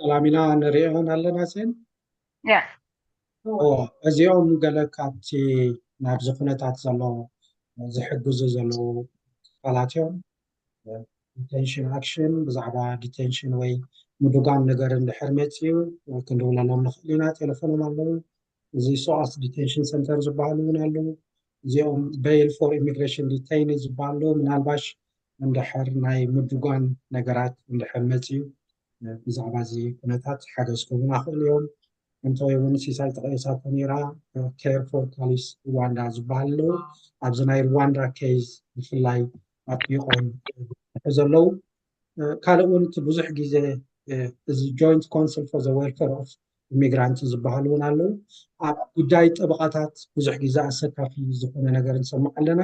ሰላም ኢና ንሪኦን ኣለና ሴን ያ እዚኦም ገለ ካብቲ ናብዚ ኩነታት ዘሎ ዝሕግዙ ዘለዉ ክፋላት እዮም ዲቴንሽን ኣክሽን ብዛዕባ ዲቴንሽን ወይ ምድጓም ነገር እንድሕር መፅዩ ክንድውለሎም ንኽእል ኢና ቴሌፎኖም ኣለዉ እዚ ሶኣስ ዲቴንሽን ሰንተር ዝበሃሉ እውን ኣለዉ እዚኦም bail for immigration detainee ዝበሃሉ ምናልባሽ እንድሕር ናይ ምድጓም ነገራት እንድሕር መፅዩ ብዛዕባ እዚ ኩነታት ሓገዝ ክህቡና ክእሉ እዮም እንተወይ እውን ሲሳይ ጠቒሳቶ ነይራ care for Kalisi Rwanda ዝበሃል ኣለዉ ኣብዚ ናይ ሩዋንዳ case ብፍላይ ኣጥቢቖም ዝሰርሑ ዘለዉ ካልእ እውን እቲ ብዙሕ ግዜ እዚ joint council for the welfare of immigrant ዝበሃል እውን ኣለዉ ኣብ ጉዳይ ጠበቓታት ብዙሕ ግዜ ኣሰካፊ ዝኾነ ነገር ንሰምዕ ኣለና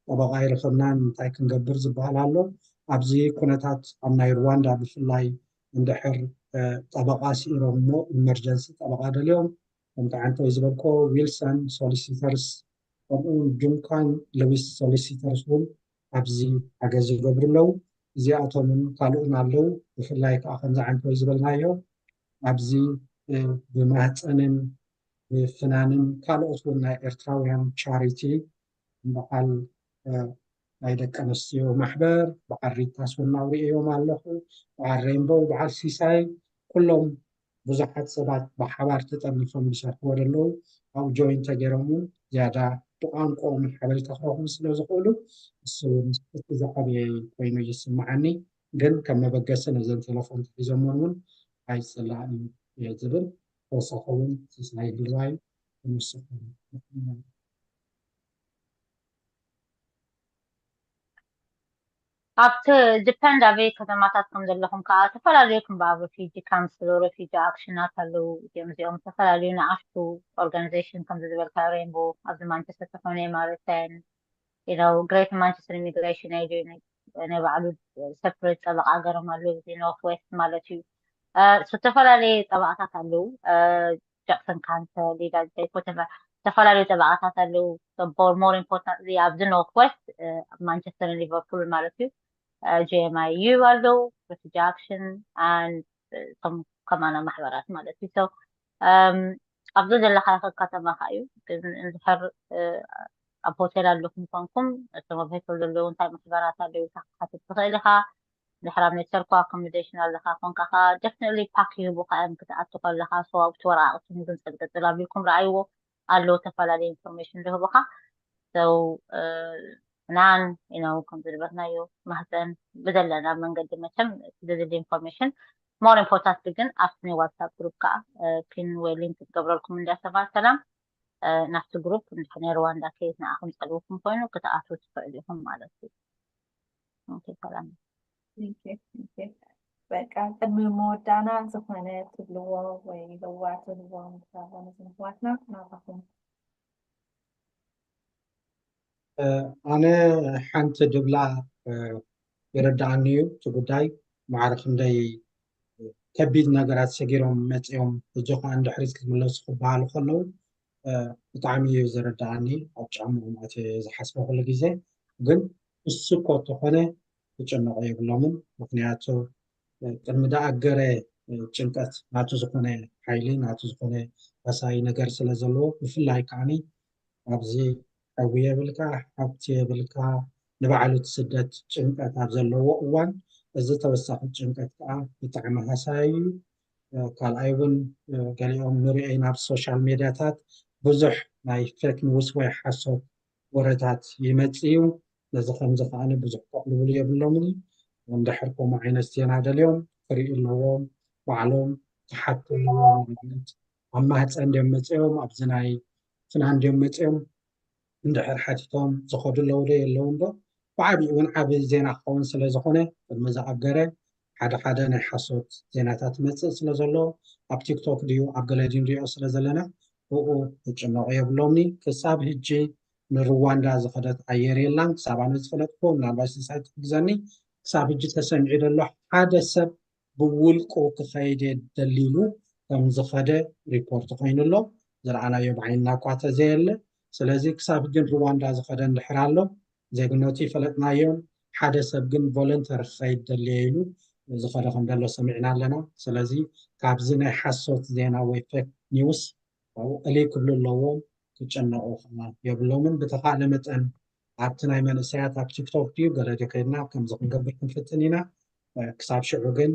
ጠበቓ ኣይረኸብናን እንታይ ክንገብር ዝበሃል ኣሎ ኣብዚ ኩነታት ኣብ ናይ ሩዋንዳ ብፍላይ እንድሕር ጠበቓ ስኢኖም እሞ emergency ጠበቓ ደልዮም ከምቲ ዓንተወይ ዝበልኮ Wilson Solicitors ከምኡ ውን Duncan Lewis Solicitors እውን ኣብዚ ሓገዝ ይገብሩ ኣለዉ። እዚኣቶምን ካልኦትን ኣለዉ። ብፍላይ ከዓ ከምዚ ዓይነት ዝበልናዮ ኣብዚ ብማህፀንን ብፍናንን ካልኦት እውን ናይ ኤርትራውያን ቻሪቲ በዓል ናይ ደቂ ኣንስትዮ ማሕበር በዓል ሪታስ እውን እናው ርእዮም ኣለኹ። በዓል ሬንቦው፣ በዓል ሲሳይ፣ ኩሎም ብዙሓት ሰባት ብሓባር ተጠርኒፎም ዝሰርሕዎ ዘለዉ ኣብኡ ጆይን ተገይሮም እውን ዝያዳ ብቋንቋኦም ሓበሬታ ክረኽቡ ስለ ዝኽእሉ እሱ እውን እቲ ዝዓበየ ኮይኑ ይስምዓኒ። ግን ከም መበገሲ ነዘን ቴሌፎን ተሒዞምወን እውን ኣይፅላእን እየ ዝብል። ተወሳኺ እውን ሲሳይ ህልዋይ ንስኹም ኣብቲ ዲፐንድ ኣበይ ከተማታት ከም ዘለኹም ከዓ ዝተፈላለዩ ከም ኣብ ሬፊጂ ካምፕስ ዘለዉ ሬፊጂ ኣክሽናት ኣለዉ። እዚኦም እዚኦም ዝተፈላለዩ ንኣሽቱ ኦርጋናይዜሽን ከምዚ ዝበልካ ሬንቦ ኣብዚ ማንቸስተር ተኾነ ማሪታይን ኢለው ግሬት ማንቸስተር ኢሚግሬሽን ኣይ ዲ ናይ ባዕሉ ሰፕሬት ጠበቃ ገሮም ኣለዉ። እዚ ኖርት ዌስት ማለት እዩ። ዝተፈላለዩ ጠበቃታት ኣለዉ። ጃክሰን ካንተ ሊዳ ጀይኮተመ ዝተፈላለዩ ጠበቃታት ኣለዉ። ሞር ኢምፖርታንት ኣብዚ ኖርት ዌስት ኣብ ማንቸስተርን ሊቨርፑል ማለት እዩ። ጂ ኤም ኣይ ዩ ኣለዉ፣ ሪፊጂ ኣክሽን ኣንድ እቶም ከማና ማሕበራት ማለት እዩ። So ኣብዛ ዘለኻዮ ከተማኻ እዩ። ግን እንድሕር ኣብ ሆቴል ኣለኹም ኮንኩም እቶም ኣብ ሆቴል ዘለዉ እንታይ ማሕበራት ኣለዉ ኢልካ ክትሓትት ትኽእል ኢኻ። ድሕር ኣብ ናይ ሰርኮ ኣኮሞዴሽን ኣለኻ ኮንካ ኸዓ ደፍነትሊ ፓክ ይህቡኻ እዮም ክትኣቱ ከለኻ። So ኣብቲ ወረቃቕቲ ምግንፅልቅፅል ኣቢልኩም ረኣይዎ ኣለዉ ተፈላለዩ ኢንፎርሜሽን ዝህቡኻ። So ናን ኢነው ከም ዝድበርናዮ ማህፀን ብዘለና መንገዲ መቸም ዝድሊ ኢንፎርሜሽን ሞር ኢምፖርታንት ግን ኣብቲ ናይ ዋትሳፕ ግሩፕ ከዓ ፒን ወይ ሊንክ ትገብረልኩም እንዳ ሰባ ሰላም ናብቲ ግሩፕ እንድሕር ናይ ሩዋንዳ ኬዝ ንኣኹም ፀልውኩም ኮይኑ ክትኣትዉ ትኽእሉ ኢኹም ማለት እዩ። ኦኬ ሰላም። በቃ ቅድሚ መወዳእና ዝኾነ ትብልዎ ወይ ለዋ ትህልዎም ዝኮነ ዝምሕዋትና ናባኹም ኣነ ሓንቲ ድብላ ይረዳኣኒ እዩ እቲ ጉዳይ። ማዕረ ክንደይ ከቢድ ነገራት ሰጊሮም መፂኦም፣ ሕጂ ከዓ እንድሕሪት ክምለሱ ክበሃሉ ከለዉ ብጣዕሚ እዩ ዝረዳኣኒ። ኣብ ጫምኦም ኣትየ ዝሓስበ ኩሉ ግዜ። ግን እሱ እኮ እንተኾነ ክጭነቑ የብሎምን። ምክንያቱ ቅድሚ ደኣገረ ጭንቀት ናቱ ዝኾነ ሓይሊ ናቱ ዝኾነ ፈሳይ ነገር ስለ ዘለዎ፣ ብፍላይ ከዓኒ ኣብዚ ሓዊ የብልካ፣ ሓብቲ የብልካ፣ ንባዕሉ እቲ ስደት ጭንቀት ኣብ ዘለዎ እዋን እዚ ተወሳኺ ጭንቀት ከዓ ብጣዕሚ ሃሳይ እዩ። ካልኣይ እውን ገሊኦም ንሪኦ ኢና ኣብ ሶሻል ሜድያታት ብዙሕ ናይ ፌክ ኒውስ ወይ ሓሶት ወረታት ይመፅእ እዩ። ነዚ ከምዚ ከዓኒ ብዙሕ ከቕልብሉ የብሎምን። እንድሕር ከምኡ ዓይነት ዜና ደልዮም ክርእዩ ኣለዎም። ባዕሎም ክሓቱ ኣለዎም። ማለት ኣብ ማህፀን ድዮም መፅኦም ኣብዚ ናይ ፍናን ድዮም መፅኦም እንድሕር ሓቲቶም ዝኸዱ ኣለዉ ዶ የለውን ዶ? ብዓብኡ እውን ዓቢ ዜና ክኸውን ስለ ዝኾነ ቅድሚ ዝኣገረ ሓደ ሓደ ናይ ሓሶት ዜናታት ይመፅእ ስለ ዘሎ ኣብ ቲክቶክ ድዩ ኣብ ገለ ድዩ ንሪኦ ስለ ዘለና ብኡ ክጭነቑ የብሎምኒ። ክሳብ ሕጂ ንሩዋንዳ ዝኸደት ኣየር የላን ክሳብ ኣነ ዝፈለጥኩ፣ ምናልባት ሲሳይ ትሕግዘኒ፣ ክሳብ ሕጂ ተሰሚዑ ዘሎ ሓደ ሰብ ብውልቁ ክኸይድ እየ ደሊሉ ከም ዝኸደ ሪፖርት ኮይኑ ኣሎ። ዝረኣናዮ ብዓይንና እኳ ተዘየለ። ስለዚ ክሳብ ሕጂ ንሩዋንዳ ዝኸደ እንድሕር ኣሎ ዜግነቱ ይፈለጥናዮን ሓደ ሰብ ግን ቮለንተሪ ክኸይድ ደልየ ኢሉ ዝኸደ ከም ዘሎ ሰሚዕና ኣለና። ስለዚ ካብዚ ናይ ሓሶት ዜና ወይ ፌክ ኒውስ ኣብኡ ቅልይ ክብሉ ኣለዎም፣ ክጨነቑ ከዓ የብሎምን። ብተኻእለ መጠን ኣብቲ ናይ መንእሰያት ኣብ ቲክቶክ ድዩ ገለ ድዩ ከይድና ከምዚ ክንገብር ክንፍትን ኢና። ክሳብ ሽዑ ግን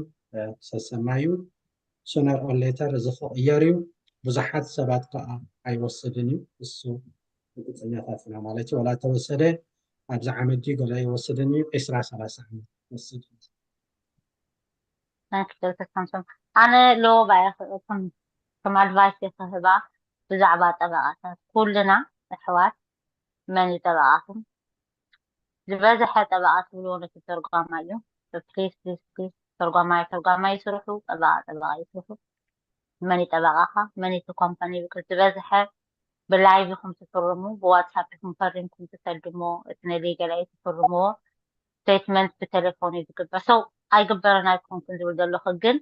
ሰሰናዩ። Sooner or later እዚ ክቕየር እዩ። ብዙሓት ሰባት ከዓ ኣይወስድን እዩ። እሱ ርግፀኛታት ኢና ማለት እዩ። ዋላ ተወሰደ ኣብዚ ዓመት ድዩ ገለ ኣይወስድን እዩ። ዒስራ ሰላሳ ዓመት ይወስድ እዩ። Thank you ዶክተር ሳምሶን። ኣነ ሎባ እየ ክእኩም ከም ኣድቫይስ እየ ክህባ ብዛዕባ ጠበቃታት ኩልና ኣሕዋት መን እዩ ጠበቃኹም? ዝበዝሐ ጠበቃ ትብልዎ ነቲ ተርጓማይ እዩ። ፕሊስ ፕሊስ ፕሊስ ተርጓማይ ተርጓማይ ይስርሑ፣ ጠበቃ ጠበቃ ይስርሑ። መን እዩ ጠበቃኻ? መን እዩ እቲ ኮምፓኒ ይብል ዝበዝሐ ብላይቭ ኢኹም ትፍርሙ፣ ብዋትሳፕ ኢኹም ፈሪምኩም ትሰድሞ፣ እቲ ንሊገል ኤድ ትፍርምዎ ስቴትመንት ብቴሌፎን እዩ ዝግበር። So ኣይግበርን ኣይኮንኩን ዝብል ዘለኹ ግን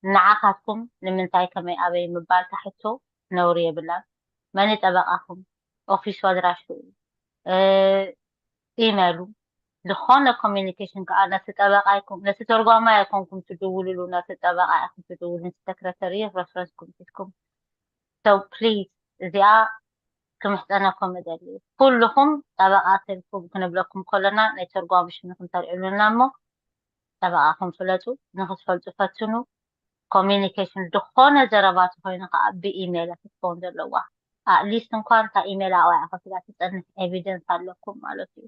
ንዓኻትኩም ንምንታይ ከመይ ኣበይ ምባል ታሕቶ ነውሪ የብላን። መን እዩ ጠበቃኹም? ኦፊሱ ኣድራሽኡ ኢመሉ ዝኾነ communication ከዓ ነቲ ጠበቓ ይኹን ነቲ ተርጓማይ ኣይኮንኩም ትድውልሉ፣ ነቲ ጠበቓ ኢኹም ትድውሉ፣ ነቲ secretary reference ኩም ሒዝኩም። So please እዚኣ ክምሕጸነኩም እደሊ። ኩልኹም ጠበቓ ተልኩም ክንብለኩም ከለና ናይ ተርጓሚ ሽምኹም ተልዕሉና እሞ ጠበቓኹም ፍለጡ፣ ንኽትፈልጡ ፈትኑ። Communication ዝኾነ ዘረባ ተኾይኑ ከዓ ብኢሜይል ክትከውን ዘለዋ። At least እንኳን እታ ኢሜይል ኣብኣ ኢኻ ስጋ ትጸንሕ evidence ኣለኩም ማለት እዩ።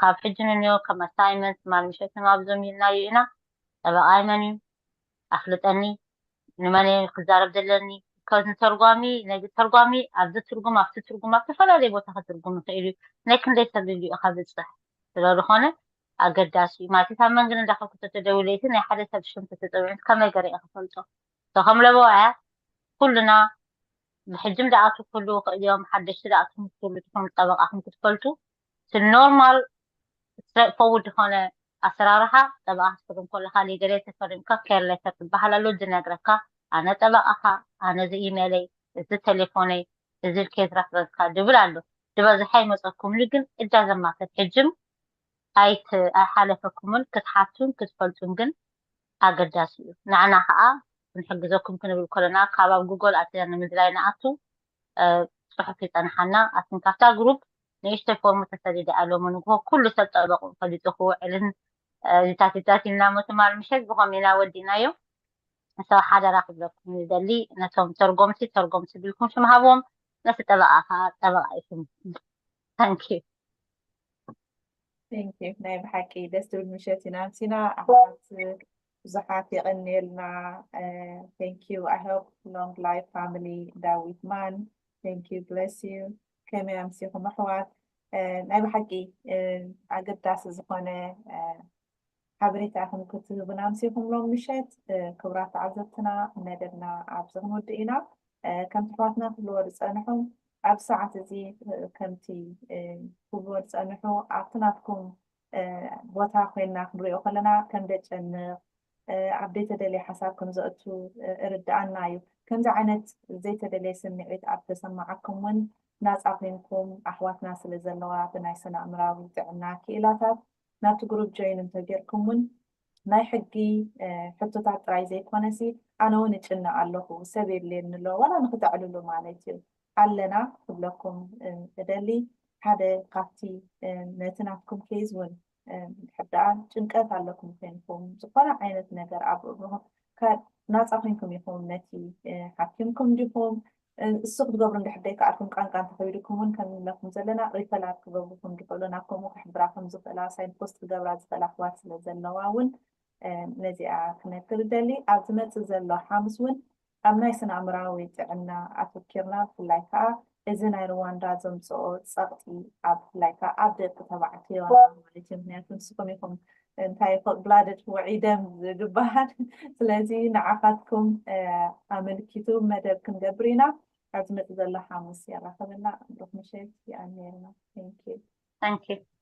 ካብ ሕጂ ንንዮ ከም assignment ትማል ምሸት ንማብዞም ኢልናዮ ኢና። ጠበቓይ መን እዩ ኣፍልጠኒ፣ ንመን እየ ክዛረብ ዘለኒ? Because ንተርጓሚ ነዚ ተርጓሚ ኣብዚ ትርጉም ኣብቲ ትርጉም ኣብ ዝተፈላለየ ቦታ ክትርጉም ይኽእል እዩ። ናይ ክንደይ ሰብ ኢሉ እዩ ከብፅሕ ስለ ዝኾነ ኣገዳሲ እዩ ማለት ኣብ መንገዲ እንዳኸልኩ ተተደውለይቲ ናይ ሓደ ሰብ ሽም ተተፀዊዑ ከመይ ገረ ክፈልጦ? ከም ለበዋያ ኩልና ብሕጅም ደኣቱ ክህልዉ ክእል እዮም፣ ሓደሽቲ ደኣቱ ክህሉ ትኾኑ ጠበቓኹም ክትፈልጡ እቲ ኖርማል ስትሬት ፎርወርድ ዝኾነ ኣሰራርሓ ጠበቓ ክትፈርም ከለኻ ሊገል ተፈሪምካ ኬር ሌተር ትበሃል ኣሎ ዝነግረካ ኣነ ጠበቓኻ፣ ኣነ እዚ ኢሜይለይ፣ እዚ ቴሌፎነይ፣ እዚ ኬዝ ረፍረንስካ ድብል ኣሎ። ዝበዝሓ ይመፀኩምሉ ግን እጃ ዘማተር ሕጅም ኣይት ኣይሓለፈኩምን ክትሓቱን ክትፈልጡን ግን ኣገዳሲ እዩ። ንዓና ከዓ ክንሕግዘኩም ክንብል ከለና ካብ ኣብ ጉጎል ኣትና ንምዝላይ ንኣቱ ጽሑፍ ይጸንሓና ኣትን ካብታ ግሩፕ ንእሽተይ ፎርም ተሰዲደ ኣሎ ንግሆ ኩሉ ሰብ ጠበቁ ፈሊጡ ክውዕልን ዚታቲታት ኢልና ምትማል ምሸት ብኸም ኢና ወዲናዮ። ሰው ሓደራ ክብለኩም ይደሊ ነቶም ተርጎምቲ ተርጎምቲ ቢልኩም ሽም ሃብዎም ነቲ ጠበቃ ከዓ ጠበቃ ይኹም። Thank you። Thank you ናይ ብሓቂ ደስ ትብል ምሸት ኢና ኣምሲና ኣሕዋት ብዙሓት የቐንየልና። Thank you I hope long life family ዳዊት ማን thank you bless you። ከመይ ኣምሲኹም ኣሕዋት? ናይ ብሓቂ ኣገዳሲ ዝኾነ ሓበሬታ ኢኹም ክትህቡና ኣምሲኹም ሎም ምሸት። ክቡራት ተዓዘብትና መደብና ኣብዚ ክንውድእ ኢና። ከምቲ ኣሕዋትና ክብልዎ ዝፀንሑ ኣብ ሰዓት እዚ ከምቲ ክብልዎ ዝፀንሑ ኣብቲ ናትኩም ቦታ ኮይንና ክንሪኦ ከለና ከም ደጨንቕ ኣብ ዘይተደለየ ሓሳብ ከም ዘእቱ እርድኣና እዩ። ከምዚ ዓይነት ዘይተደለየ ስምዒት ኣብ ተሰማዓኩም እውን ናፃ ኮይንኩም ኣሕዋትና ስለ ዘለዋ ብናይ ስነ ኣእምራዊ ጥዕና ክኢላታት ናብቲ ግሩፕ ጆይን እንተጌርኩም እውን ናይ ሕጊ ሕቶታት ጥራይ ዘይኮነሲ ኣነ እውን እጭነቕ ኣለኹ ሰብ የድልየኒ ኣሎ ዋላ ንክተዕልሉ ማለት እዩ ኣለና ክብለኩም እደሊ ሓደ ካብቲ ነቲ ናትኩም ኬዝ እውን ሕዳኣ ጭንቀት ኣለኩም ኮይንኩም ዝኾነ ዓይነት ነገር ኣብ እግርኹም ናፃ ኮይንኩም ኢኹም ነቲ ሓኪምኩም ዲኹም እሱ ክትገብሩ እንድሕር ደይከኣልኩም ቃንቃ እንተኸቢድኩም እውን ከም ንብለኩም ዘለና ሪፈላል ክገብሩኩም ዝኽእሉ ናብ ከምኡ ክሕብራኩም ዝኽእላ ሳይንፖስት ክገብራ ዝኽእላ ኣሕዋት ስለ ዘለዋ እውን ነዚኣ ክነግር ደሊ ኣብ ዝመፅእ ዘሎ ሓሙስ እውን ኣብ ናይ ስነ ኣእምራዊ ጥዕና ኣተኪርና ብፍላይ ከዓ እዚ ናይ ሩዋንዳ ዘምፅኦ ፀቕጢ ኣብ ብፍላይ ከዓ ኣብ ደቂ ተባዕትዮ ማለት እዩ ምክንያቱ ንስኹም ኢኹም እንታይ ኮልድ ብላድድ ውዒ ደም ዝግበሃል ስለዚ ንዓኻትኩም ኣመልኪቱ መደብ ክንገብር ኢና ኣብዚ መፅእ ዘሎ ሓሙስ የራኸበና ብሩክ ምሸት ይኣምነልና thank you Thank you.